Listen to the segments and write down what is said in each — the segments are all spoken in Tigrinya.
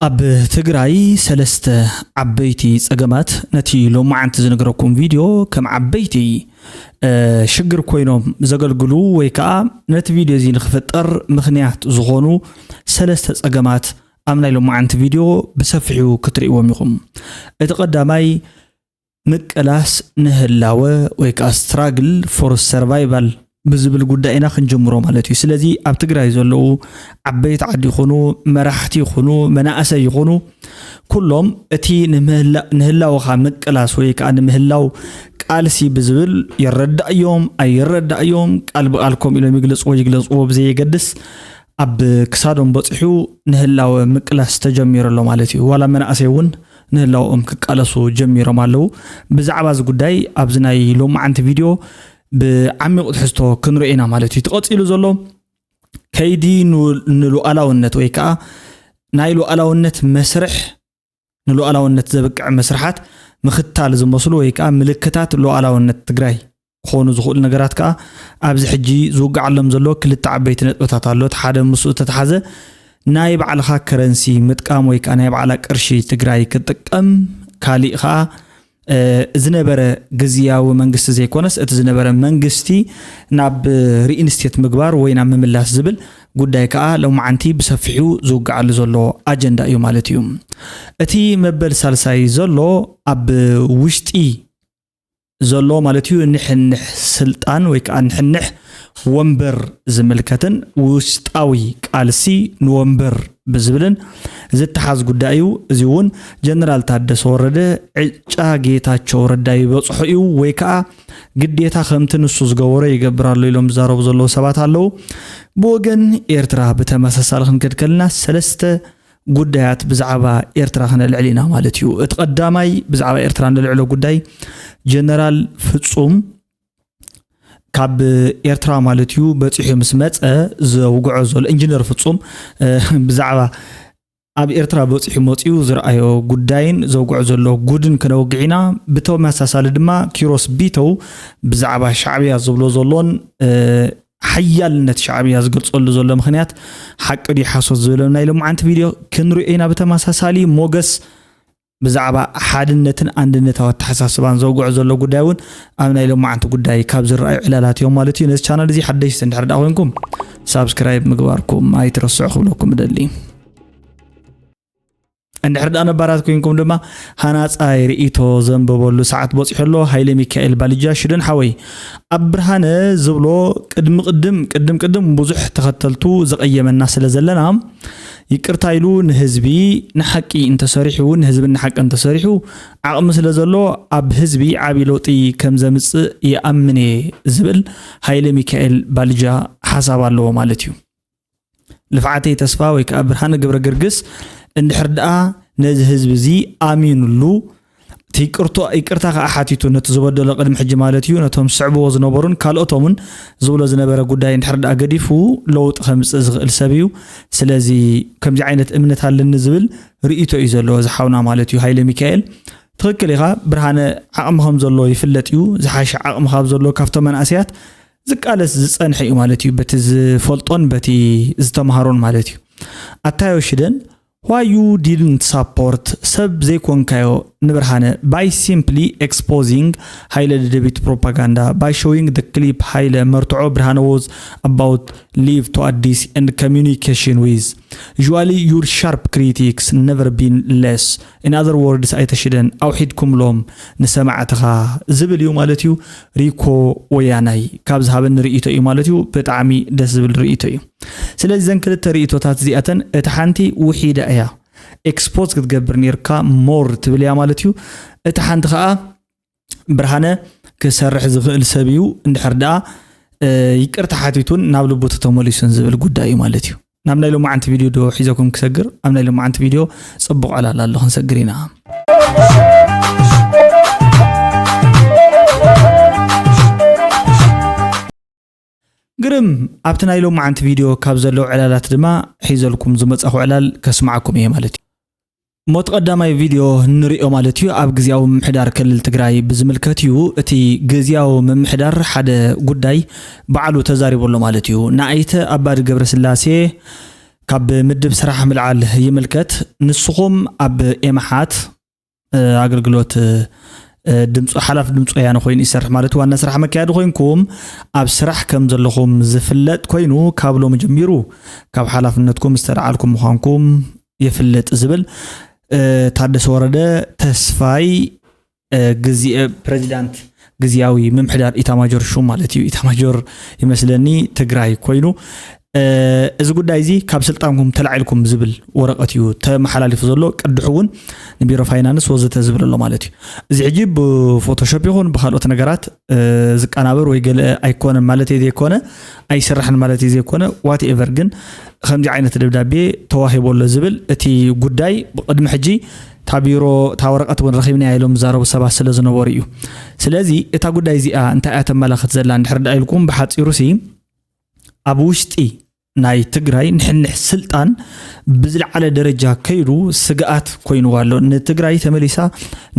ኣብ ትግራይ ሰለስተ ዓበይቲ ጸገማት ነቲ ሎማዓንቲ ዝነግረኩም ቪድዮ ከም ዓበይቲ ሽግር ኮይኖም ዘገልግሉ ወይ ከዓ ነቲ ቪድዮ እዚ ንክፍጠር ምክንያት ዝኾኑ ሰለስተ ጸገማት ኣብ ናይ ሎማዓንቲ ቪድዮ ብሰፊሑ ክትርእይዎም ኢኹም። እቲ ቀዳማይ ምቅላስ ንህላወ ወይ ከዓ struggle for survival ብዝብል ጉዳይ ኢና ክንጅምሮ ማለት እዩ። ስለዚ ኣብ ትግራይ ዘለዉ ዓበይቲ ዓዲ ይኹኑ፣ መራሕቲ ይኹኑ፣ መናእሰይ ይኹኑ፣ ኩሎም እቲ ንህላውኻ ምቅላስ ወይ ከዓ ንምህላው ቃልሲ ብዝብል ይረዳእዮም ኣይረዳእዮም ቃል ብቃል ከም ኢሎም ይግለፅዎ ይግለፅዎ ብዘየገድስ ኣብ ክሳዶም በፂሑ ንህላወ ምቅላስ ተጀሚሩ ኣሎ ማለት እዩ። ዋላ መናእሰይ እውን ንህላውኦም ክቃለሱ ጀሚሮም ኣለዉ። ብዛዕባ እዚ ጉዳይ ኣብዚ ናይ ሎማዓንቲ ቪድዮ ብዓሚቕ ትሕዝቶ ክንርኢ ኢና ማለት እዩ። ተቐፂሉ ዘሎ ከይዲ ንሉኣላውነት ወይ ከዓ ናይ ሉኣላውነት መስርሕ ንሉኣላውነት ዘብቅዕ መስርሓት ምኽታል ዝመስሉ ወይ ከዓ ምልክታት ሉኣላውነት ትግራይ ክኾኑ ዝኽእሉ ነገራት ከዓ ኣብዚ ሕጂ ዝውግዓሎም ዘሎ ክልተ ዓበይቲ ነጥብታት ኣሎ። እቲ ሓደ ምስኡ ዝተተሓዘ ናይ ባዕልኻ ከረንሲ ምጥቃም ወይ ከዓ ናይ ባዕላ ቅርሺ ትግራይ ክትጥቀም፣ ካሊእ ከዓ ዝነበረ ግዝያዊ መንግስቲ ዘይኮነስ እቲ ዝነበረ መንግስቲ ናብ ሪኢንስቴት ምግባር ወይ ናብ ምምላስ ዝብል ጉዳይ ከዓ ሎማዓንቲ ብሰፊሑ ዝውግዓሉ ዘሎ ኣጀንዳ እዩ ማለት እዩ። እቲ መበል ሳልሳይ ዘሎ ኣብ ውሽጢ ዘሎ ማለት እዩ ንሕንሕ ስልጣን ወይ ከዓ ንሕንሕ ወንበር ዝምልከትን ውሽጣዊ ቃልሲ ንወንበር ብዝብልን ዝተሓዝ ጉዳይ እዩ። እዚ እውን ጀነራል ታደሰ ወረደ ዕጫ ጌታቸው ረዳ ይበፅሖ እዩ ወይ ከዓ ግዴታ ከምቲ ንሱ ዝገበሮ ይገብር ኣሎ ኢሎም ዝዛረቡ ዘለዉ ሰባት ኣለዉ። ብወገን ኤርትራ ብተመሳሳሊ ክንከድ ከለና ሰለስተ ጉዳያት ብዛዕባ ኤርትራ ክነልዕል ኢና ማለት እዩ። እቲ ቀዳማይ ብዛዕባ ኤርትራ ንልዕሎ ጉዳይ ጀነራል ፍጹም ካብ ኤርትራ ማለት እዩ በፂሑ ምስ መፀ ዘውግዖ ዘሎ ኢንጂነር ፍጹም ብዛዕባ ኣብ ኤርትራ በፂሑ መፂኡ ዝረኣዮ ጉዳይን ዘውግዖ ዘሎ ጉድን ክነውግዕ ኢና። ብተመሳሳሊ ድማ ኪሮስ ቢተው ብዛዕባ ሻዕብያ ዝብሎ ዘሎን ሓያልነት ሻዕብያ ዝገልፀሉ ዘሎ ምክንያት ሓቂ ድዩ ሓሶት ዝብለ ናይ ሎማዓንቲ ቪድዮ ክንሪኦ ኢና። ብተመሳሳሊ ሞገስ ብዛዕባ ሓድነትን ኣንድነታዊ ኣተሓሳስባን ዘውግዖ ዘሎ ጉዳይ እውን ኣብ ናይ ሎማዓንቲ ጉዳይ ካብ ዝረኣዩ ዕላላት እዮም ማለት እዩ። ነዚ ቻናል እዚ ሓደሽቲ እንድሕር ደኣ ኮይንኩም ሳብስክራይብ ምግባርኩም ኣይትረስዑ ክብለኩም እደሊ። እንድሕር ደኣ ነባራት ኮይንኩም ድማ ሃናፃይ ርእይቶ ዘንበበሉ ሰዓት በፂሑ ኣሎ። ሃይለ ሚካኤል ባልጃ ሽደን ሓወይ ኣብ ብርሃነ ዝብሎ ቅድሚ ቅድም ቅድም ቅድም ብዙሕ ተኸተልቱ ዘቐየመና ስለ ዘለና ይቅርታ ኢሉ ንህዝቢ ንሓቂ እንተሰሪሑ ንህዝቢ ንሓቂ እንተሰሪሑ ዓቕሚ ስለ ዘሎ ኣብ ህዝቢ ዓብዪ ለውጢ ከም ዘምፅእ ይኣምን እየ ዝብል ሃይለ ሚካኤል ባልጃ ሓሳብ ኣለዎ ማለት እዩ። ልፍዓተይ ተስፋ ወይ ከዓ ብርሃነ ገብረ ገርግስ እንድሕር ደኣ ነዚ ህዝቢ እዚ ኣሚኑሉ ይቅርታ ከዓ ሓቲቱ ነቲ ዝበደሎ ቅድሚ ሕጂ ማለት እዩ ነቶም ስዕብዎ ዝነበሩን ካልኦቶምን ዝብሎ ዝነበረ ጉዳይ እንድሕር ደኣ ገዲፉ ለውጢ ከምፅእ ዝኽእል ሰብ እዩ። ስለዚ ከምዚ ዓይነት እምነት ኣለኒ ዝብል ርእይቶ እዩ ዘለዎ ዝሓውና ማለት እዩ ሃይለ ሚካኤል። ትኽክል ኢኻ ብርሃነ ዓቕሚ ከም ዘሎ ይፍለጥ እዩ። ዝሓሸ ዓቕሚ ካብ ዘሎ ካብቶም መናእሰያት ዝቃለስ ዝፀንሐ እዩ ማለት እዩ። በቲ ዝፈልጦን በቲ ዝተምሃሮን ማለት እዩ። ኣታዮ ሽደን why you didn't support ሰብ ዘይኮንካዮ ንብርሃነ by simply exposing ሃይለ ደደቢት propaganda by showing the clip ሃይለ መርትዖ ብርሃነ was about live to ኣዲስ and communication with usually your sharp critics never been less in other words ኣይተሽደን ኣውሒድኩምሎም ንሰማዕትኻ ዝብል እዩ ማለት እዩ። ሪኮ ወያናይ ካብ ዝሃበኒ ርእይቶ እዩ ማለት እዩ። ብጣዕሚ ደስ ዝብል ርእይቶ እዩ። ስለዚ ዘን ክልተ ርእይቶታት እዚኣተን እታ ሓንቲ ውሒዳ እያ ኤክስፖዝ ክትገብር ነርካ more ትብል እያ ማለት እዩ። እታ ሓንቲ ከዓ ብርሃነ ክሰርሕ ዝኽእል ሰብ እዩ እንድሕር ደኣ ይቅርታ ሓቲቱን ናብ ልቡ ተተመሊሱን ዝብል ጉዳይ እዩ ማለት እዩ። ናብ ናይ ሎማዓንቲ ቪድዮ ዶ ሒዘኩም ክሰግር ኣብ ናይ ሎማዓንቲ ቪድዮ ፅቡቅ ዕላል ኣሎ ክንሰግር ኢና። ግርም ኣብቲ ናይ ሎማዓንቲ ቪድዮ ካብ ዘለዉ ዕላላት ድማ ሒዘልኩም ዝመፃኹ ዕላል ከስማዓኩም እየ ማለት እዩ። ሞት ቀዳማይ ቪድዮ ንሪኦ ማለት እዩ ኣብ ግዜያዊ ምምሕዳር ክልል ትግራይ ብዝምልከት እዩ። እቲ ግዜያዊ ምምሕዳር ሓደ ጉዳይ ባዕሉ ተዛሪቡ ኣሎ ማለት እዩ። ንኣይተ ኣባዲ ገብረስላሴ ካብ ምድብ ስራሕ ምልዓል ይምልከት። ንስኹም ኣብ ኤምሓት ኣገልግሎት ድምፂ ሓላፍ ድምፂ ወያነ ኮይኑ ይሰርሕ ማለት ዋና ስራሕ መካየዲ ኮይንኩም ኣብ ስራሕ ከም ዘለኹም ዝፍለጥ ኮይኑ ካብ ሎሚ ጀሚሩ ካብ ሓላፍነትኩም ዝተለዓልኩም ምዃንኩም ይፍለጥ ዝብል ታደሰ ወረደ ተስፋይ ግዜ ፕሬዚዳንት ግዜያዊ ምምሕዳር ኢታማጆር ሹም ማለት እዩ። ኢታማጆር ይመስለኒ ትግራይ ኮይኑ እዚ ጉዳይ እዚ ካብ ስልጣንኩም ተላዒልኩም ዝብል ወረቐት እዩ ተመሓላሊፉ ዘሎ። ቅድሑ እውን ንቢሮ ፋይናንስ ወዘተ ዝብል ኣሎ ማለት እዩ። እዚ ሕጂ ብፎቶሾፕ ይኹን ብካልኦት ነገራት ዝቀናበር ወይ ገለ ኣይኮነን ማለት ዘይኮነ ኣይስራሕን ማለት ዘይኮነ ዋትኤቨር ግን ከምዚ ዓይነት ደብዳቤ ተዋሂቦ ኣሎ ዝብል እቲ ጉዳይ ብቅድሚ ሕጂ እታ ቢሮ እታ ወረቐት እውን ረኺብናያ ኢሎም ዝዛረቡ ሰባት ስለ ዝነበሩ እዩ። ስለዚ እታ ጉዳይ እዚኣ እንታይ እያ ተመላኽት ዘላ እንድሕር ደኣ ኢልኩም ብሓፂሩ ሲ ኣብ ውሽጢ ናይ ትግራይ ንሕንሕ ስልጣን ብዝለዓለ ደረጃ ከይዱ ስግኣት ኮይንዋ ኣሎ። ንትግራይ ተመሊሳ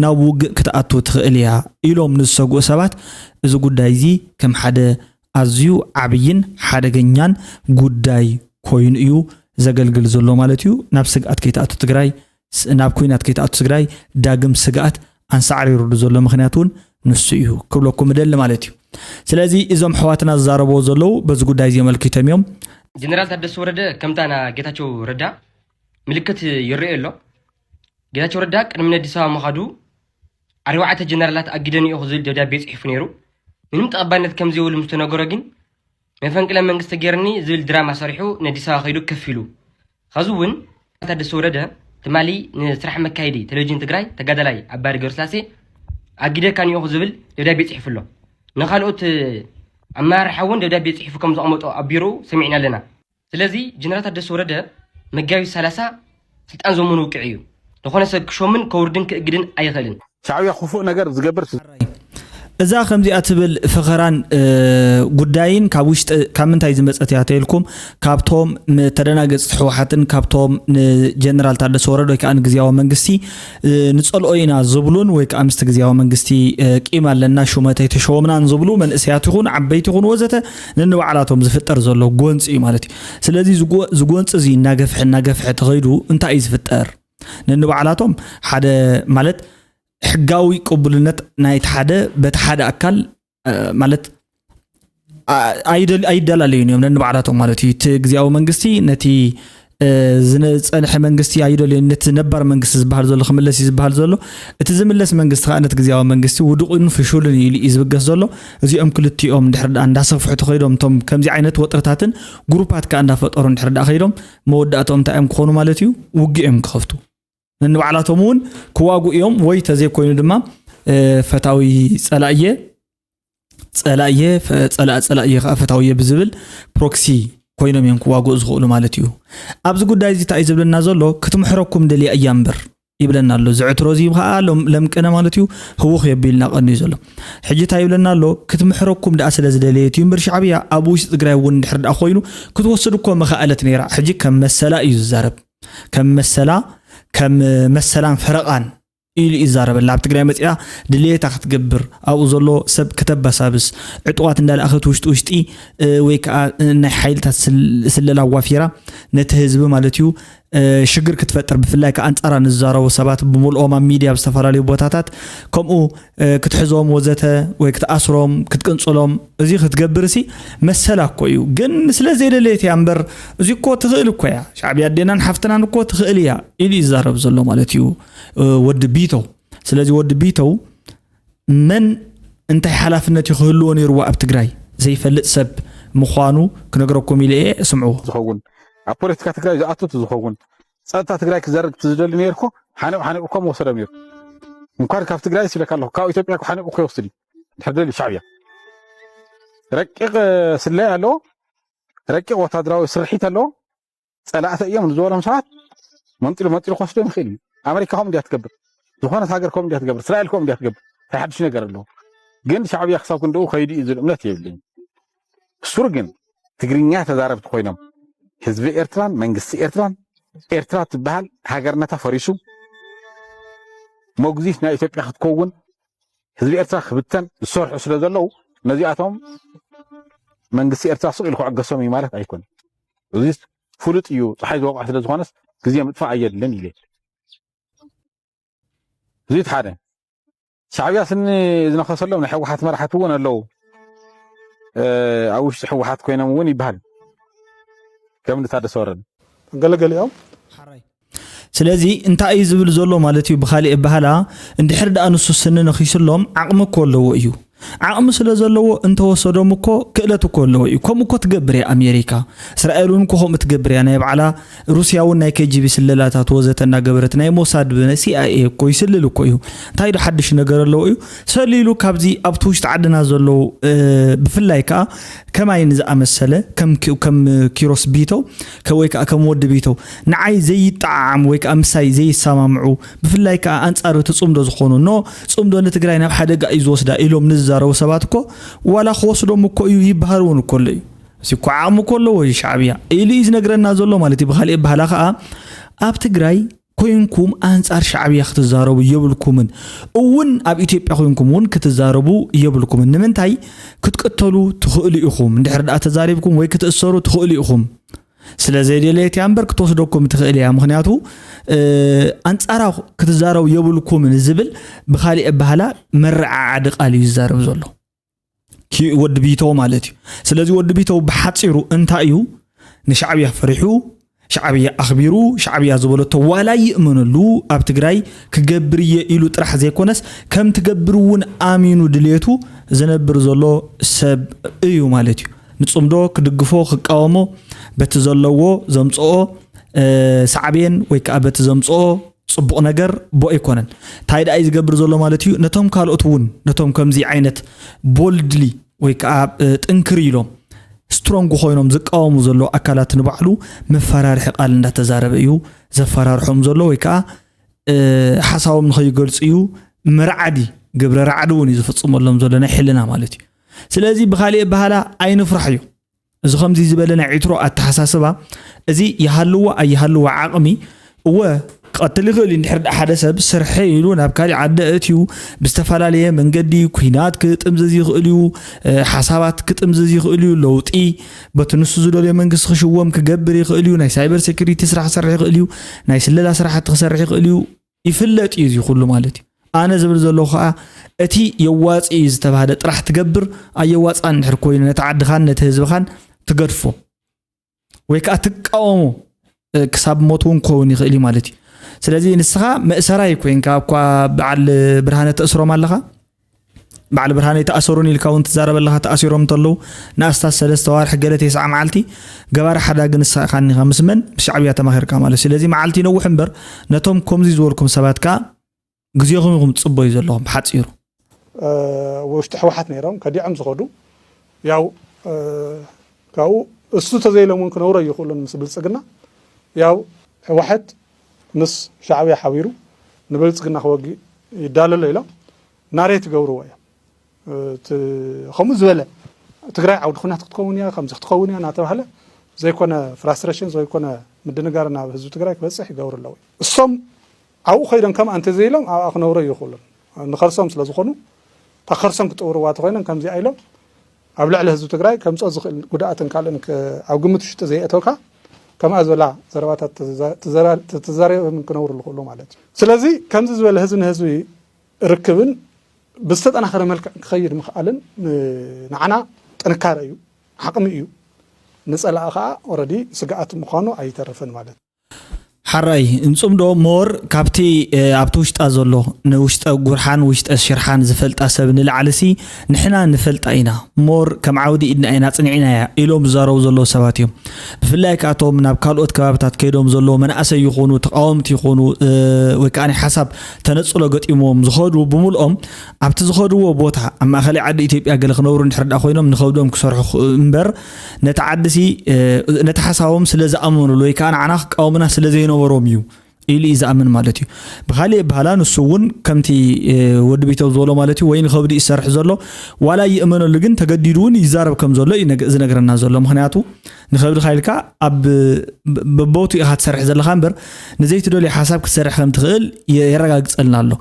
ናብ ውግእ ክትኣቱ ትኽእል እያ ኢሎም ንዝሰግኡ ሰባት እዚ ጉዳይ እዚ ከም ሓደ ኣዝዩ ዓብይን ሓደገኛን ጉዳይ ኮይኑ እዩ ዘገልግል ዘሎ ማለት እዩ። ናብ ስግኣት ከይትኣቱ ትግራይ ናብ ኩናት ከይትኣቱ ትግራይ ዳግም ስግኣት ኣንሳዕሪሩሉ ዘሎ ምክንያት እውን ንሱ እዩ ክብለኩም እደሊ ማለት እዩ። ስለዚ እዞም ኣሕዋትና ዝዛረብዎ ዘለዉ በዚ ጉዳይ እዚ ኣመልኪቶም እዮም። ጀነራል ታደሰ ወረደ ከምታ ና ጌታቸው ረዳ ምልክት ይረኣዮ ኣሎ። ጌታቸው ረዳ ቅድሚ ነዲስ ኣበባ ምኻዱ ኣርባዕተ ጀነራላት ኣጊደኒ እየ ዝብል ደብዳቤ ፅሒፉ ነይሩ። ምንም ተቐባልነት ከምዘይብሉ ምስ ተነገሮ ግን መፈንቅለ መንግስቲ ተገይርኒ ዝብል ድራማ ሰሪሑ ነዲስ ኣበባ ከይዱ ከፍ ኢሉ። ኸዚ እውን ታደሰ ወረደ ትማሊ ንስራሕ መካየዲ ቴሌቪዥን ትግራይ ተጋዳላይ ኣባሪ ገብረስላሴ ኣጊደካ ኒኦኹ ዝብል ደብዳቤ ፅሒፉ ኣሎ። ንካልኦት ኣመራርሓ እውን ደብዳቤ ፅሒፉ ከም ዘቐመጦ ኣብ ቢሮኡ ሰሚዕና ኣለና። ስለዚ ጀነራል ታደሰ ወረደ መጋቢት ሰላሳ ስልጣን ዘመኑ ውቅዕ እዩ። ዝኾነ ሰብ ክሾምን ከውርድን ክእግድን ኣይኽእልን። ሻዕብያ ክፉእ ነገር ዝገብር እዛ ከምዚኣ ትብል ፈኸራን ጉዳይን ካብ ውሽጢ ካብ ምንታይ ዝመፀት እያ ተይልኩም ካብቶም ተደናገፅቲ ህወሓትን ካብቶም ንጀነራል ታደሰ ወረደ ወይ ከዓ ንግዝያዊ መንግስቲ ንፀልኦ ኢና ዝብሉን ወይ ከዓ ምስቲ ግዝያዊ መንግስቲ ቂም ኣለና ሹመት ኣይተሸወምናን ዝብሉ መንእሰያት ይኹን ዓበይቲ ይኹን ወዘተ ነንባዕላቶም ዝፍጠር ዘሎ ጎንፂ እዩ ማለት እዩ። ስለዚ ዝጎንፂ እዚ እናገፍሐ እናገፍሐ ተኸይዱ እንታይ እዩ ዝፍጠር? ነንባዕላቶም ሓደ ማለት ሕጋዊ ቅቡልነት ናይቲ ሓደ በቲ ሓደ ኣካል ማለት ኣይደላለዩን እዮም ነንባዕላቶም ማለት እዩ። እቲ ግዜያዊ መንግስቲ ነቲ ዝፀንሐ መንግስቲ ኣይደልዮን ነቲ ነባር መንግስቲ ዝበሃል ዘሎ ክምለስ እዩ ዝበሃል ዘሎ እቲ ዝምለስ መንግስቲ ከዓ ነቲ ግዜያዊ መንግስቲ ውዱቅን ፍሹልን ኢሉ እዩ ዝብገስ ዘሎ። እዚኦም ክልቲኦም እንድሕር ደኣ እንዳሰፍሑ ተኸይዶም እቶም ከምዚ ዓይነት ወጥርታትን ግሩፓት ከዓ እንዳፈጠሩ እንድሕር ደኣ ከይዶም መወዳእቶም እንታይ እዮም ክኾኑ ማለት እዩ? ውግእ እዮም ክኸፍቱ። ነንባዕላቶም እውን ክዋጉ እዮም ወይ ተዘይኮይኑ ድማ ፈታዊ ፀላእየ ፀላእየ ፀላእ ፀላእየ ከዓ ፈታውየ ብዝብል ፕሮክሲ ኮይኖም እዮም ክዋግኡ ዝኽእሉ ማለት እዩ። ኣብዚ ጉዳይ እዚ እንታይ እዩ ዝብለና ዘሎ? ክትምሕረኩም ደልያ እያ እምበር ይብለና ኣሎ። ዝዕትሮ እዚ ከዓ ለምቅነ ማለት እዩ ህውኽ የቢልና ቀንዩ ዘሎ። ሕጂ እንታይ ይብለና ኣሎ? ክትምሕረኩም ደኣ ስለ ዝደለየት እዩ እምበር ሻዕብያ ኣብ ውሽጢ ትግራይ እውን እንድሕር ደኣ ኮይኑ ክትወስድ እኮ መኸኣለት ነይራ። ሕጂ ከም መሰላ እዩ ዝዛረብ። ከም መሰላ ከም መሰላን ፈረቓን ኢሉ ይዛረበላ ኣብ ትግራይ መፅያ ድልየታ ክትገብር ኣብኡ ዘሎ ሰብ ከተባሳብስ ዕጡዋት እንዳለኣኸት ውሽጢ ውሽጢ ወይ ከዓ ናይ ሓይልታት ስለላ ዋፊራ ነቲ ህዝቢ ማለት እዩ ሽግር ክትፈጥር ብፍላይ ከዓ ኣንፃራ ንዝዛረቡ ሰባት ብምልኦም ኣብ ሚድያ ኣብ ዝተፈላለዩ ቦታታት ከምኡ ክትሕዞም ወዘተ ወይ ክትኣስሮም ክትቅንፅሎም እዚ ክትገብር ሲ መሰላ እኮ እዩ ግን ስለ ዘይደለየት እያ እምበር እዚ እኮ ትኽእል እኮ እያ ሻዕብያ ኣዴናን ሓፍትናን እኮ ትኽእል እያ ኢሉ ይዛረብ ዘሎ ማለት እዩ ወዲ ቢተው ስለዚ ወዲ ቢተው መን እንታይ ሓላፍነት እዩ ክህልዎ ነይርዎ ኣብ ትግራይ ዘይፈልጥ ሰብ ምዃኑ ክነግረኩም ኢለ እየ ስምዕዎ ዝኸውን ኣብ ፖለቲካ ትግራይ ዝኣቱ ዝኸውን ፀጥታ ትግራይ ክዘርግ ዝደሊ ነይርኮ ሓኒቑ ሓኒቑ እኮ መወሰዶም ነይሩ እንኳን ካብ ትግራይ ሲለካ ኣለኹ ካብ ኢትዮጵያ ሓኒቑ እኮ ይወስድ እዩ ድሕር ደልዩ ሻዕብያ ረቂቕ ስለያ ኣለዎ ረቂቕ ወታደራዊ ስርሒት ኣለዎ ፀላእተ እዮም ዝበሎም ሰባት መንጢሉ መንጢሉ ክወስዶም ይኽእል እዩ ኣሜሪካ ከም እንዲያ ትገብር ዝኾነት ሃገር ከም እንዲያ ትገብር እስራኤል ከም እንዲያ ትገብር እንታይ ሓድሽ ነገር ኣለዎ ግን ሻዕብያ ክሳብ ክንድኡ ከይዱ እዩ ዝብል እምነት የብለይን ሱር ግን ትግርኛ ተዛረብቲ ኮይኖም ህዝቢ ኤርትራን መንግስቲ ኤርትራን ኤርትራ ትበሃል ሃገርነታ ፈሪሱ ሞግዚት ናይ ኢትዮጵያ ክትከውን ህዝቢ ኤርትራ ክብተን ዝሰርሑ ስለ ዘለዉ ነዚኣቶም መንግስቲ ኤርትራ ስቕ ኢሉ ክዕገሶም እዩ ማለት ኣይኮነን። እዚ ፍሉጥ እዩ። ፀሓይ ዝወቕዖ ስለ ዝኾነስ ግዜ ምጥፋእ ኣየድልን ኢለ። እዚ እቲ ሓደ። ሻዕብያ ስኒ ዝነኸሰሎም ናይ ህወሓት መራሕቲ እውን ኣለዉ። ኣብ ውሽጢ ህወሓት ኮይኖም እውን ይበሃል። ከም ታደሰ ወረደ። ገለገሊኦም ስለዚ እንታይ እዩ ዝብል ዘሎ ማለት እዩ? ብኻሊእ ኣባህላ እንድሕር ደኣ ንሱ ስኒ ነኺስሎም ዓቕሚ እኮ ኣለዎ እዩ። ዓቕሚ ስለ ዘለዎ እንተወሰዶም እኮ ክእለት እኮ ኣለዎ እዩ። ከምኡ እኮ ትገብር እያ ኣሜሪካ። እስራኤል እውን እኮ ከምኡ ትገብር እያ። ናይ ባዕላ ሩስያ እውን ናይ ኬጂቢ ስለላታት ወዘተ እናገበረት ናይ ሞሳድ ብናይ ሲኣይኤ እኮ ይስልል እኮ እዩ። እንታይ ዶ ሓድሽ ነገር ኣለዎ እዩ? ሰሊሉ ካብዚ ኣብቲ ውሽጢ ዓድና ዘለዉ ብፍላይ ከዓ ከማይን ዝኣመሰለ ከም ኪሮስ ቢተው ወይ ከዓ ከም ወዲ ቢተው ንዓይ ዘይጠዓዓም ወይ ከዓ ምሳይ ዘይሰማምዑ ብፍላይ ከዓ ኣንፃር እቲ ፅምዶ ዝኾኑ ኖ ፅምዶ ንትግራይ ናብ ሓደጋ እዩ ዝወስዳ ኢሎም ንዝዛረቡ ሰባት እኮ ዋላ ክወስዶም እኮ እዩ ይበሃል እውን እኮ ኣሎ እዩ። እዚ እኮ ዓቕሚ እኮ ኣለዎ እዩ ሻዕብያ ኢሉ እዩ ዝነግረና ዘሎ ማለት እዩ። ብካሊእ ባህላ ከዓ ኣብ ትግራይ ኮይንኩም ኣንፃር ሻዕብያ ክትዛረቡ የብልኩምን። እውን ኣብ ኢትዮጵያ ኮይንኩም እውን ክትዛረቡ የብልኩምን። ንምንታይ ክትቅተሉ ትኽእሉ ኢኹም። እንድሕር ደኣ ተዛሪብኩም ወይ ክትእሰሩ ትኽእሉ ኢኹም። ስለ ዘየደለየት እያ እምበር ክትወስደኩም ትኽእል እያ። ምክንያቱ ኣንፃራ ክትዛረቡ የብልኩምን ዝብል ብካሊእ ኣባህላ መረዓዓዲ ቃል እዩ ዝዛረብ ዘሎ። ወዲ ቢተው ማለት እዩ። ስለዚ ወዲ ቢተው ብሓፂሩ እንታይ እዩ? ንሻዕብያ ፈሪሑ፣ ሻዕብያ ኣኽቢሩ፣ ሻዕብያ ዝበለቶ ዋላ ይእመነሉ ኣብ ትግራይ ክገብር እየ ኢሉ ጥራሕ ዘይኮነስ ከም ትገብር እውን ኣሚኑ ድልየቱ ዝነብር ዘሎ ሰብ እዩ ማለት እዩ። ንፅምዶ ክድግፎ ክቃወሞ በቲ ዘለዎ ዘምፅኦ ሳዕቤን ወይ ከዓ በቲ ዘምፅኦ ፅቡቕ ነገር ቦ ኣይኮነን። እንታይ ደኣ እዩ ዝገብር ዘሎ ማለት እዩ? ነቶም ካልኦት እውን ነቶም ከምዚ ዓይነት ቦልድሊ ወይ ከዓ ጥንክር ኢሎም ስትሮንግ ኮይኖም ዝቃወሙ ዘለዉ ኣካላት ንባዕሉ መፈራርሒ ቃል እንዳተዛረበ እዩ ዘፈራርሖም ዘሎ ወይ ከዓ ሓሳቦም ንኸይገልፁ እዩ መርዓዲ ግብረ ራዕዲ እውን እዩ ዝፍፅመሎም ዘሎ ናይ ሕልና ማለት እዩ። ስለዚ ብካሊእ ኣባህላ ኣይንፍራሕ እዩ። እዚ ከምዚ ዝበለ ናይ ዕትሮ ኣተሓሳስባ እዚ ይሃልዎ ኣይሃልዎ ዓቕሚ እወ ክቐትል ይኽእል እዩ። እንድሕር ደኣ ሓደ ሰብ ስርሐ ኢሉ ናብ ካሊእ ዓዲ ኣእትዩ ብዝተፈላለየ መንገዲ ኩናት ክጥምዝዝ ይኽእል እዩ። ሓሳባት ክጥምዝዝ ይኽእል እዩ። ለውጢ በቲ ንሱ ዝደልዮ መንግስቲ ክሽወም ክገብር ይኽእል እዩ። ናይ ሳይበር ሴኩሪቲ ስራሕ ክሰርሕ ይኽእል እዩ። ናይ ስለላ ስራሕቲ ክሰርሕ ይኽእል እዩ። ይፍለጥ እዩ እዚ ኩሉ ማለት እዩ። ኣነ ዝብል ዘለኹ ከዓ እቲ የዋፂ እዩ ዝተባህለ ጥራሕ ትገብር ኣየዋፃን እንድሕር ኮይኑ ነቲ ዓድኻን ነቲ ህዝብኻን ትገድፎ ወይ ከዓ ትቃወሞ ክሳብ ሞት እውን ክኸውን ይኽእል እዩ ማለት እዩ። ስለዚ ንስኻ መእሰራይ ኮይንካ እኳ በዓል ብርሃነ ተእስሮም ኣለኻ። በዓል ብርሃነ ኣይተኣሰሩን ኢልካ እውን ትዛረብ ኣለኻ። ተኣሲሮም እንተለዉ ንኣስታት ሰለስተ ዋርሒ ገለ ተስዓ መዓልቲ ገባሪ ሓዳግ ንስኻ ኢኻ እኒኻ ምስ መን ምስ ሻዕብያ ተማኺርካ ማለት እዩ። ስለዚ መዓልቲ ይነውሕ እምበር ነቶም ከምዚ ዝበልኩም ሰባት ከዓ ግዜኹም ኢኹም ትፅበዩ ዘለኹም ብሓፂሩ። ውሽጢ ህወሓት ነይሮም ከዲዖም ዝኸዱ ያው ካብኡ እሱ ተዘይሎም እውን ክነብሩ ኣይኽእሉን ምስ ብልፅግና ያው ህወሓት ምስ ሻዕብያ ሓቢሩ ንብልፅግና ክወግእ ይዳለሎ ኢሎም ናሬት ይገብርዎ እዮም። ከምኡ ዝበለ ትግራይ ዓውዲ ኩናት ክትከውን እያ ከምዚ ክትከውን እያ እናተባህለ ዘይኮነ ፍራስትሬሽን ዘይኮነ ምድንጋር ናብ ህዝቢ ትግራይ ክበፅሕ ይገብሩ ኣለዉ። እሶም ኣብኡ ከይዶም ከምኣ እንተዘይሎም ኣብኣ ክነብሩ ኣይኽእሉን። ንኸርሶም ስለ ዝኾኑ እታ ከርሶም ክጥውርዋ ተኮይኖም ከምዚኣ ኢሎም ኣብ ልዕሊ ህዝቢ ትግራይ ከምፅኦ ዝኽእል ጉድኣትን ካልእን ኣብ ግምት ውሽጢ ዘየእተውካ ከምኣ ዝበላ ዘረባታት ተዛሪቦም ክነብሩ ዝኽእሉ ማለት እዩ። ስለዚ ከምዚ ዝበለ ህዝቢ ንህዝቢ ርክብን ብዝተጠናኸረ መልክዕ ክኸይድ ምኽኣልን ንዓና ጥንካረ እዩ፣ ዓቕሚ እዩ። ንፀላኢ ከዓ ኦረዲ ስግኣት ምዃኑ ኣይተርፍን ማለት እዩ። ሓራይ ንፅምዶ ሞር ካብቲ ኣብቲ ውሽጣ ዘሎ ንውሽጠ ጉርሓን ውሽጠ ሽርሓን ዝፈልጣ ሰብ ንላዕሊ ሲ ንሕና ንፈልጣ ኢና። ሞር ከም ዓውዲ ኢድና ኢና ፅንዒናያ ኢሎም ዝዛረቡ ዘለዉ ሰባት እዮም። ብፍላይ ከኣቶም ናብ ካልኦት ከባብታት ከይዶም ዘለዉ መናእሰይ ይኹኑ ተቃወምቲ ይኹኑ ወይ ከዓ ናይ ሓሳብ ተነፅሎ ገጢሞም ዝኸዱ ብምልኦም ኣብቲ ዝኸድዎ ቦታ ኣብ ማእኸላይ ዓዲ ኢትዮጵያ ገለ ክነብሩ እንድሕር ዳ ኮይኖም ንኸብዶም ክሰርሑ እምበር ነቲ ዓዲ ሲ ነቲ ሓሳቦም ስለ ዝኣመኑሉ ወይ ከዓ ንዓና ክቃወሙና ስለ ዘይነበሮም እዩ ኢሉ እዩ ዝኣምን ማለት እዩ። ብኻሊእ ኣባህላ ንሱ እውን ከምቲ ወዲ ቢተው ዝበሎ ማለት እዩ ወይ ንኸብዲ ይሰርሕ ዘሎ ዋላ ይእመነሉ ግን ተገዲዱ እውን ይዛረብ ከም ዘሎ እዩ ዝነግረና ዘሎ። ምክንያቱ ንኸብድኻ ኢልካ ኣብ በቦቱ ኢኻ ትሰርሕ ዘለኻ እምበር ንዘይትደልዮ ሓሳብ ክትሰርሕ ከም ትኽእል የረጋግፀልና ኣሎ።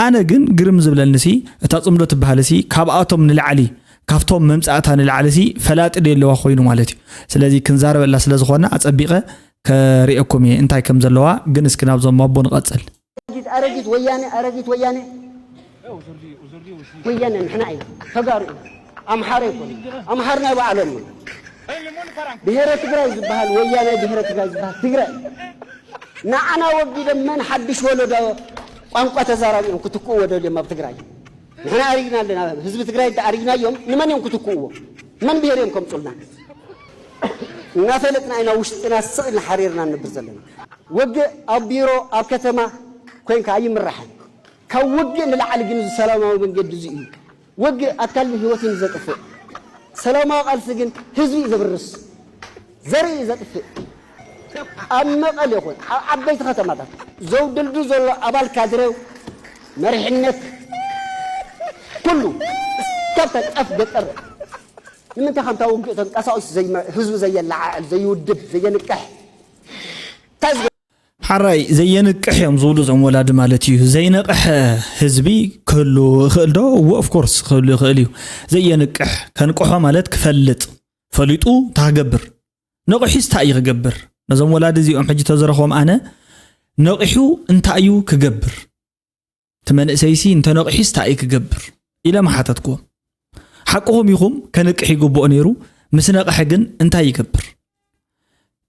ኣነ ግን ግርም ዝብለኒ ሲ እታ ፅምዶ ትበሃል ሲ ካብኣቶም ንላዕሊ ካብቶም መምጻእታ ንላዕሊ ሲ ፈላጢ ደለዋ ኮይኑ ማለት እዩ። ስለዚ ክንዛረበላ ስለ ዝኾንና ኣጸቢቐ ከርእየኩም እየ እንታይ ከም ዘለዋ። ግን እስኪ ናብዞም ኣቦ ንቐጽል። ኣረጊት ኣረጊት ወያነ ኣረጊት ወያነ ወያነ ንሕና ኢና ተጋሩ ኢና። ኣምሓራ ይኮኑ ኣምሓር ናይ ባዕሎም እዩ። ብሔረ ትግራይ ዝበሃል ወያነ ብሔረ ትግራይ ዝበሃል ትግራይ እዩ። ንዓና ወጊዶም መን ሓድሽ ወለዶ ቋንቋ ተዛራቢኦም ክትክእዎ ደልዮም ኣብ ትግራይ? ንሕና ኣሪግና ኣለና። ህዝቢ ትግራይ እንተኣሪግናዮም ንመን እዮም ክትክእዎ? መን ብሄር እዮም ከምፁልና? እናፈለጥና ኢና ውሽጥና ስቕ ኢልና ሓሪርና ንነብር ዘለና። ውግእ ኣብ ቢሮ ኣብ ከተማ ኮይንካ ኣይምራሕን። ካብ ውግእ ንላዕሊ ግን እዚ ሰላማዊ መንገዲ እዚ እዩ። ውግእ ኣካልን ህይወትን እዩ ዘጥፍእ። ሰላማዊ ቃልሲ ግን ህዝቢ እዩ ዘብርስ፣ ዘርኢ እዩ ዘጥፍእ። ኣብ መቐለ ይኹን ኣብ ዓበይቲ ከተማታት ዘውድልዱ ዘሎ ኣባል ካድረ መሪሕነት ኩሉ እስካብ ጫፍ ገጠር ንምንታይ ከምታ ውግእ ተንቀሳቒሱ ዘይመ- ህዝቢ ዘየለዓዕል ዘይውድብ ዘየንቅሕ እንታይ ዝገ- ሓራይ ዘየንቅሕ እዮም ዝብሉ እዞም ወላዲ ማለት እዩ። ዘይነቕሐ ህዝቢ ክህሉ ይኽእል ዶ? እወ ኦፍኮርስ ክህሉ ይኽእል እዩ። ዘየንቅሕ ከንቅሖ ማለት ክፈልጥ ፈሊጡ እንታይ ክገብር ነቒሑስ እንታይ እዩ ክገብር? ነዞም ወላዲ እዚኦም ሕጂ ተዘረኽቦም ኣነ ነቒሑ እንታይ እዩ ክገብር? እቲ መንእሰይሲ እንተነቒሑስ እንታይ እዩ ክገብር ኢለ ምሓተትክዎም። ሓቅኹም ኢኹም፣ ከንቅሕ ይግብኦ ነይሩ። ምስ ነቕሐ ግን እንታይ ይገብር?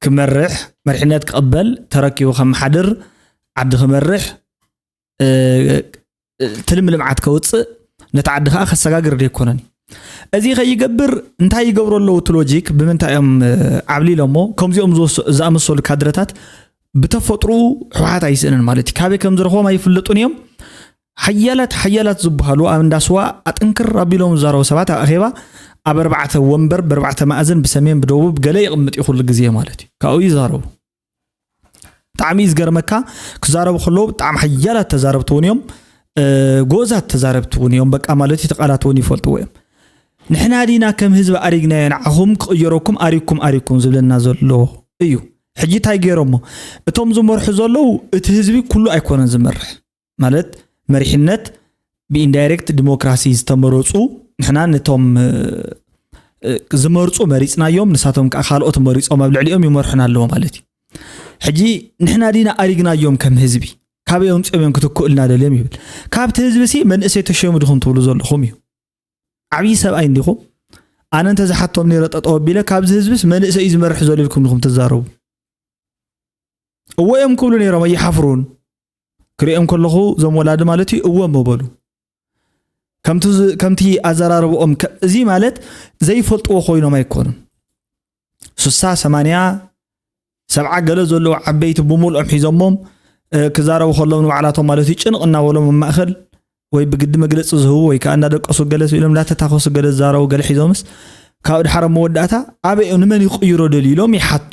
ክመርሕ፣ መሪሕነት ክቕበል፣ ተረኪቡ ከመሓድር፣ ዓዲ ክመርሕ፣ እ፣ ትልሚ ልምዓት ከውፅእ፣ ነቲ ዓዲ ከዓ ከሰጋግር ደይኮነን። እዚ ከይገብር እንታይ ይገብሩ ኣለዉ? እቲ ሎጂክ ብምንታይ እዮም ዓብሊሎሞ? ከምዚኦም ዝኣመሰሉ ካድረታት ብተፈጥሩ ሕወሓት ኣይስእንን ማለት እዩ። ካበይ ከም ዝረኽቦም ኣይፍለጡን እዮም። ሓያላት ሓያላት ዝበሃሉ ኣብ እንዳ ስዋ ኣጥንክር ኣቢሎም ዝዛረቡ ሰባት ኣብ ኣኼባ ኣብ ኣርባዕተ ወንበር ብኣርባዕተ ማእዝን ብሰሜን ብደቡብ ገለ ይቕምጥ እዩ ኩሉ ግዜ ማለት እዩ። ካብኡ ይዛረቡ። ብጣዕሚ እዩ ዝገርመካ። ክዛረቡ ከለዉ ብጣዕሚ ሓያላት ተዛረብቲ እውን እዮም። ጎዛት ተዛረብቲ እውን እዮም። በቃ ማለት እቲ ቃላት እውን ይፈልጥዎ እዮም። ንሕና ዲና ከም ህዝቢ ኣሪግናዮ ንዓኹም ክቕየረኩም ኣሪግኩም ኣሪግኩም ዝብለና ዘሎ እዩ። ሕጂ እንታይ ገይሮሞ? እቶም ዝመርሑ ዘለዉ እቲ ህዝቢ ኩሉ ኣይኮነን ዝመርሕ። ማለት መሪሕነት ብኢንዳይሬክት ዲሞክራሲ ዝተመረፁ ንሕና ነቶም ዝመርፁ መሪፅናዮም፣ ንሳቶም ከዓ ካልኦት መሪፆም ኣብ ልዕሊኦም ይመርሑና ኣለዎ ማለት እዩ። ሕጂ ንሕና ዲና ኣሪግናዮም ከም ህዝቢ? ካበይ ኣምፂኦም እዮም ክትክእልና ደልዮም ይብል። ካብቲ ህዝቢ ሲ መንእሰይ ተሸሙ ዲኹም ትብሉ ዘለኹም እዩ። ዓብዪ ሰብኣይ እንዲኹም። ኣነ እንተዝሓቶም ነይረ ጠጠው ኣቢለ ካብዚ ህዝብስ መንእሰይ እዩ ዝመርሕ ዘሎ ኢልኩም ዲኹም ትዛረቡ? እወ እዮም ክብሉ ነይሮም ኣይሓፍሩን። ክሪኦም ከለኹ እዞም ወላዲ ማለት እዩ እወ እሞ በሉ። ከምቲ ኣዘራርብኦም እዚ ማለት ዘይፈልጥዎ ኮይኖም ኣይኮኑን። ሱሳ ሰማንያ ሰብዓ ገለ ዘለዉ ዓበይቲ ብምልኦም ሒዞሞም ክዛረቡ ከለዉ ንባዕላቶም ማለት እዩ ጭንቕ እናበሎም ኣብ ማእኸል ወይ ብግዲ መግለፂ ዝህቡ ወይ ከዓ እናደቀሱ ገለ ኢሎም እናተታኸሱ ገለ ዝዛረቡ ገለ ሒዞምስ ካብ ድሓር ኣብ መወዳእታ ኣበይ እዮም ንመን ይቕይሮ ደልዩ ኢሎም ይሓቱ።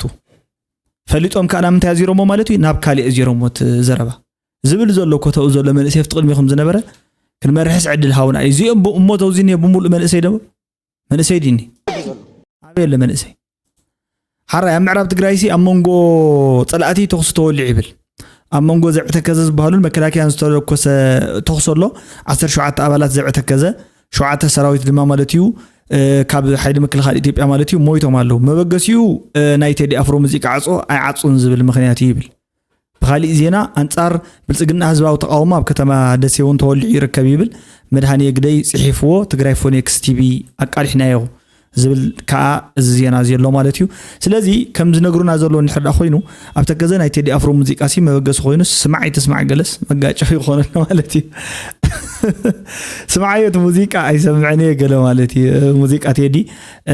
ፈሊጦም ከዓ ናብ ምንታይ ኣዚሮሞ ማለት እዩ ናብ ካሊእ ኣዚሮሞ እቲ ዘረባ ዝብል ዘሎ ኮተኡ ዘሎ መንእሰይ ኣብቲ ቅድሚኹም ዝነበረ ክንመርሕስ ዕድል ሃውና እዩ እዚኦም እሞ ተውዚ እኒኦ ብምሉእ መንእሰይ ደሞ መንእሰይ ዲኒ ኣበይ ኣሎ መንእሰይ ሓራይ ኣብ ምዕራብ ትግራይሲ ኣብ መንጎ ፀላእቲ ተኹሲ ተወሊዑ ይብል ኣብ መንጎ ዘዕተከዘ ዝበሃሉን መከላከያን ዝተለኮሰ ተኹሲ ኣሎ ዓሰርተ ሸውዓተ ኣባላት ዘዕተከዘ ሸውዓተ ሰራዊት ድማ ማለት እዩ ካብ ሓይሊ ምክልኻል ኢትዮጵያ ማለት እዩ ሞይቶም ኣለዉ መበገሲኡ ናይ ቴዲ ኣፍሮ ሙዚቃ ዓፆ ኣይዓፁን ዝብል ምክንያት እዩ ይብል ብካሊእ ዜና ኣንፃር ብልፅግና ህዝባዊ ተቃውሞ ኣብ ከተማ ደሴ እውን ተወሊዑ ይርከብ ይብል መድሃንየ ግደይ ፅሒፍዎ ትግራይ ፎኔክስ ቲቪ ኣቃሊሕናዮ ዝብል ከዓ እዚ ዜና እዚ ኣሎ ማለት እዩ ስለዚ ከም ዝነግሩና ዘሎ እንድሕር ዳ ኮይኑ ኣብ ተከዘ ናይ ቴዲ ኣፍሮ ሙዚቃ ሲ መበገሲ ኮይኑ ስማዕ ኣይትስማዕ ገለስ መጋጨ ይኮነና ማለት እዩ ስማዓዮ እቲ ሙዚቃ ኣይሰምዕን እየ ገለ ማለት እዩ ሙዚቃ ቴዲ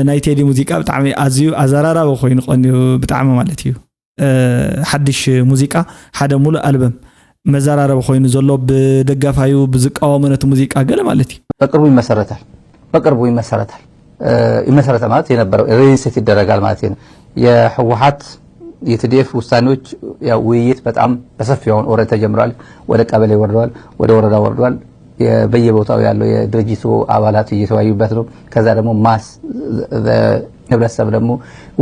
ናይ ቴዲ ሙዚቃ ብጣዕሚ ኣዝዩ ኣዘራራቢ ኮይኑ ቀንዩ ብጣዕሚ ማለት እዩ ሓድሽ ሙዚቃ ሓደ ሙሉእ ኣልበም መዘራረቢ ኮይኑ ዘሎ ብደጋፋዩ ብዝቃወሞ ነቲ ሙዚቃ ገለ ማለት እዩ። በቅርቡ ይመሰረታል። በቅርቡ ይመሰረታል። ይመሰረታል ማለት የነበረው ሪሊስት ይደረጋል ማለት ነው። የህወሓት የቲዲኤፍ ውሳኔዎች ያው ውይይት በጣም በሰፊው አሁን ኦልሬዲ ተጀምሯል። ወደ ቀበሌ ወርደዋል፣ ወደ ወረዳ ወርደዋል። በየቦታው ያለው የድርጅቱ አባላት እየተወያዩበት ነው። ከዛ ደግሞ ማስ ህብረተሰብ ደግሞ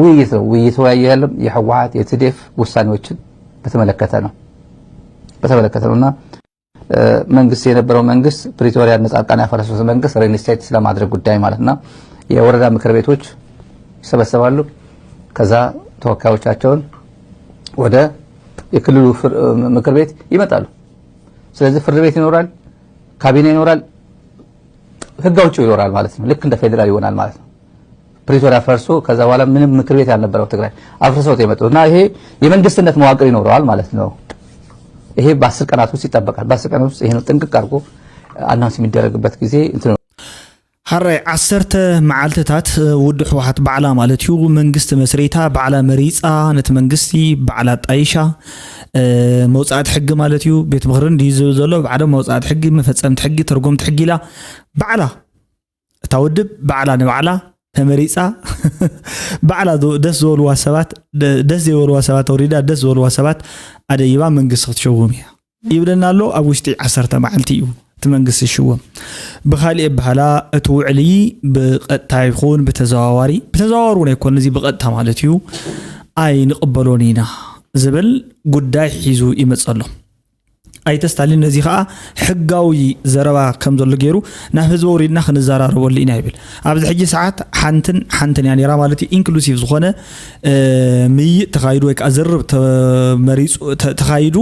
ውይይት ነው። እየተወያየ ያለው የህወሓት የቲዲኤፍ ውሳኔዎችን በተመለከተ ነው በተመለከተ ነው እና መንግስት የነበረው መንግስት ፕሪቶሪያ እነ ጻድቃን ያፈረሱት መንግስት ሬንስቴት ስለማድረግ ጉዳይ ማለት ነው። የወረዳ ምክር ቤቶች ይሰበሰባሉ። ከዛ ተወካዮቻቸውን ወደ የክልሉ ምክር ቤት ይመጣሉ። ስለዚህ ፍርድ ቤት ይኖራል፣ ካቢኔ ይኖራል፣ ህግ አውጪው ይኖራል ማለት ነው። ልክ እንደ ፌዴራል ይሆናል ማለት ነው። ፕሪቶሪያ ፈርሶ ከዛ በኋላ ምንም ምክር ቤት ያልነበረው ትግራይ አፍርሰውት የመጡት እና ይሄ የመንግስትነት መዋቅር ይኖረዋል ማለት ነው። ይሄ በአስር ቀናት ውስጥ ይጠበቃል። በአስር ቀናት ውስጥ ይሄን ጥንቅቅ አድርጎ አናውንስ የሚደረግበት ጊዜ እንትን ነው። ሓራይ ዓሰርተ መዓልትታት ውድብ ህወሓት ባዕላ ማለት እዩ መንግስቲ መስሪታ ባዕላ መሪፃ ነቲ መንግስቲ ባዕላ ጣይሻ መውፃእቲ ሕጊ ማለት እዩ ቤት ምክርን ድዩ ዝብል ዘሎ ባዕሎም መውፃእቲ ሕጊ መፈፀምቲ ሕጊ ተርጎምቲ ሕጊ ኢላ ባዕላ እታ ውድብ ባዕላ ንባዕላ ተመሪፃ ባዕላ ደስ ዝበልዋ ሰባት ደስ ዘይበልዋ ሰባት ኣውሪዳ ደስ ዝበልዋ ሰባት ኣደይባ መንግስቲ ክትሸውም እያ ይብለና ኣሎ። ኣብ ውሽጢ ዓሰርተ መዓልቲ እዩ እቲ መንግስቲ ዝሽወም። ብካሊእ ኣበሃህላ እቲ ውዕሊ ብቐጥታ ይኹን ብተዘዋዋሪ፣ ብተዘዋዋሪ እውን ኣይኮን እዚ ብቐጥታ ማለት እዩ፣ ኣይንቕበሎን ኢና ዝብል ጉዳይ ሒዙ ይመፅ ኣሎ። ኣይተ ስታሊን ነዚ ከዓ ሕጋዊ ዘረባ ከም ዘሎ ገይሩ ናብ ህዝቢ ኣውሪድና ክንዘራረበሉ ኢና ይብል። ኣብዚ ሕጂ ሰዓት ሓንትን ሓንትን እያ ነይራ ማለት እዩ። ኢንክሉሲቭ ዝኾነ ምይይጥ ተኻይዱ ወይ ከዓ ዝርርብ ተመሪፁ ተኻይዱ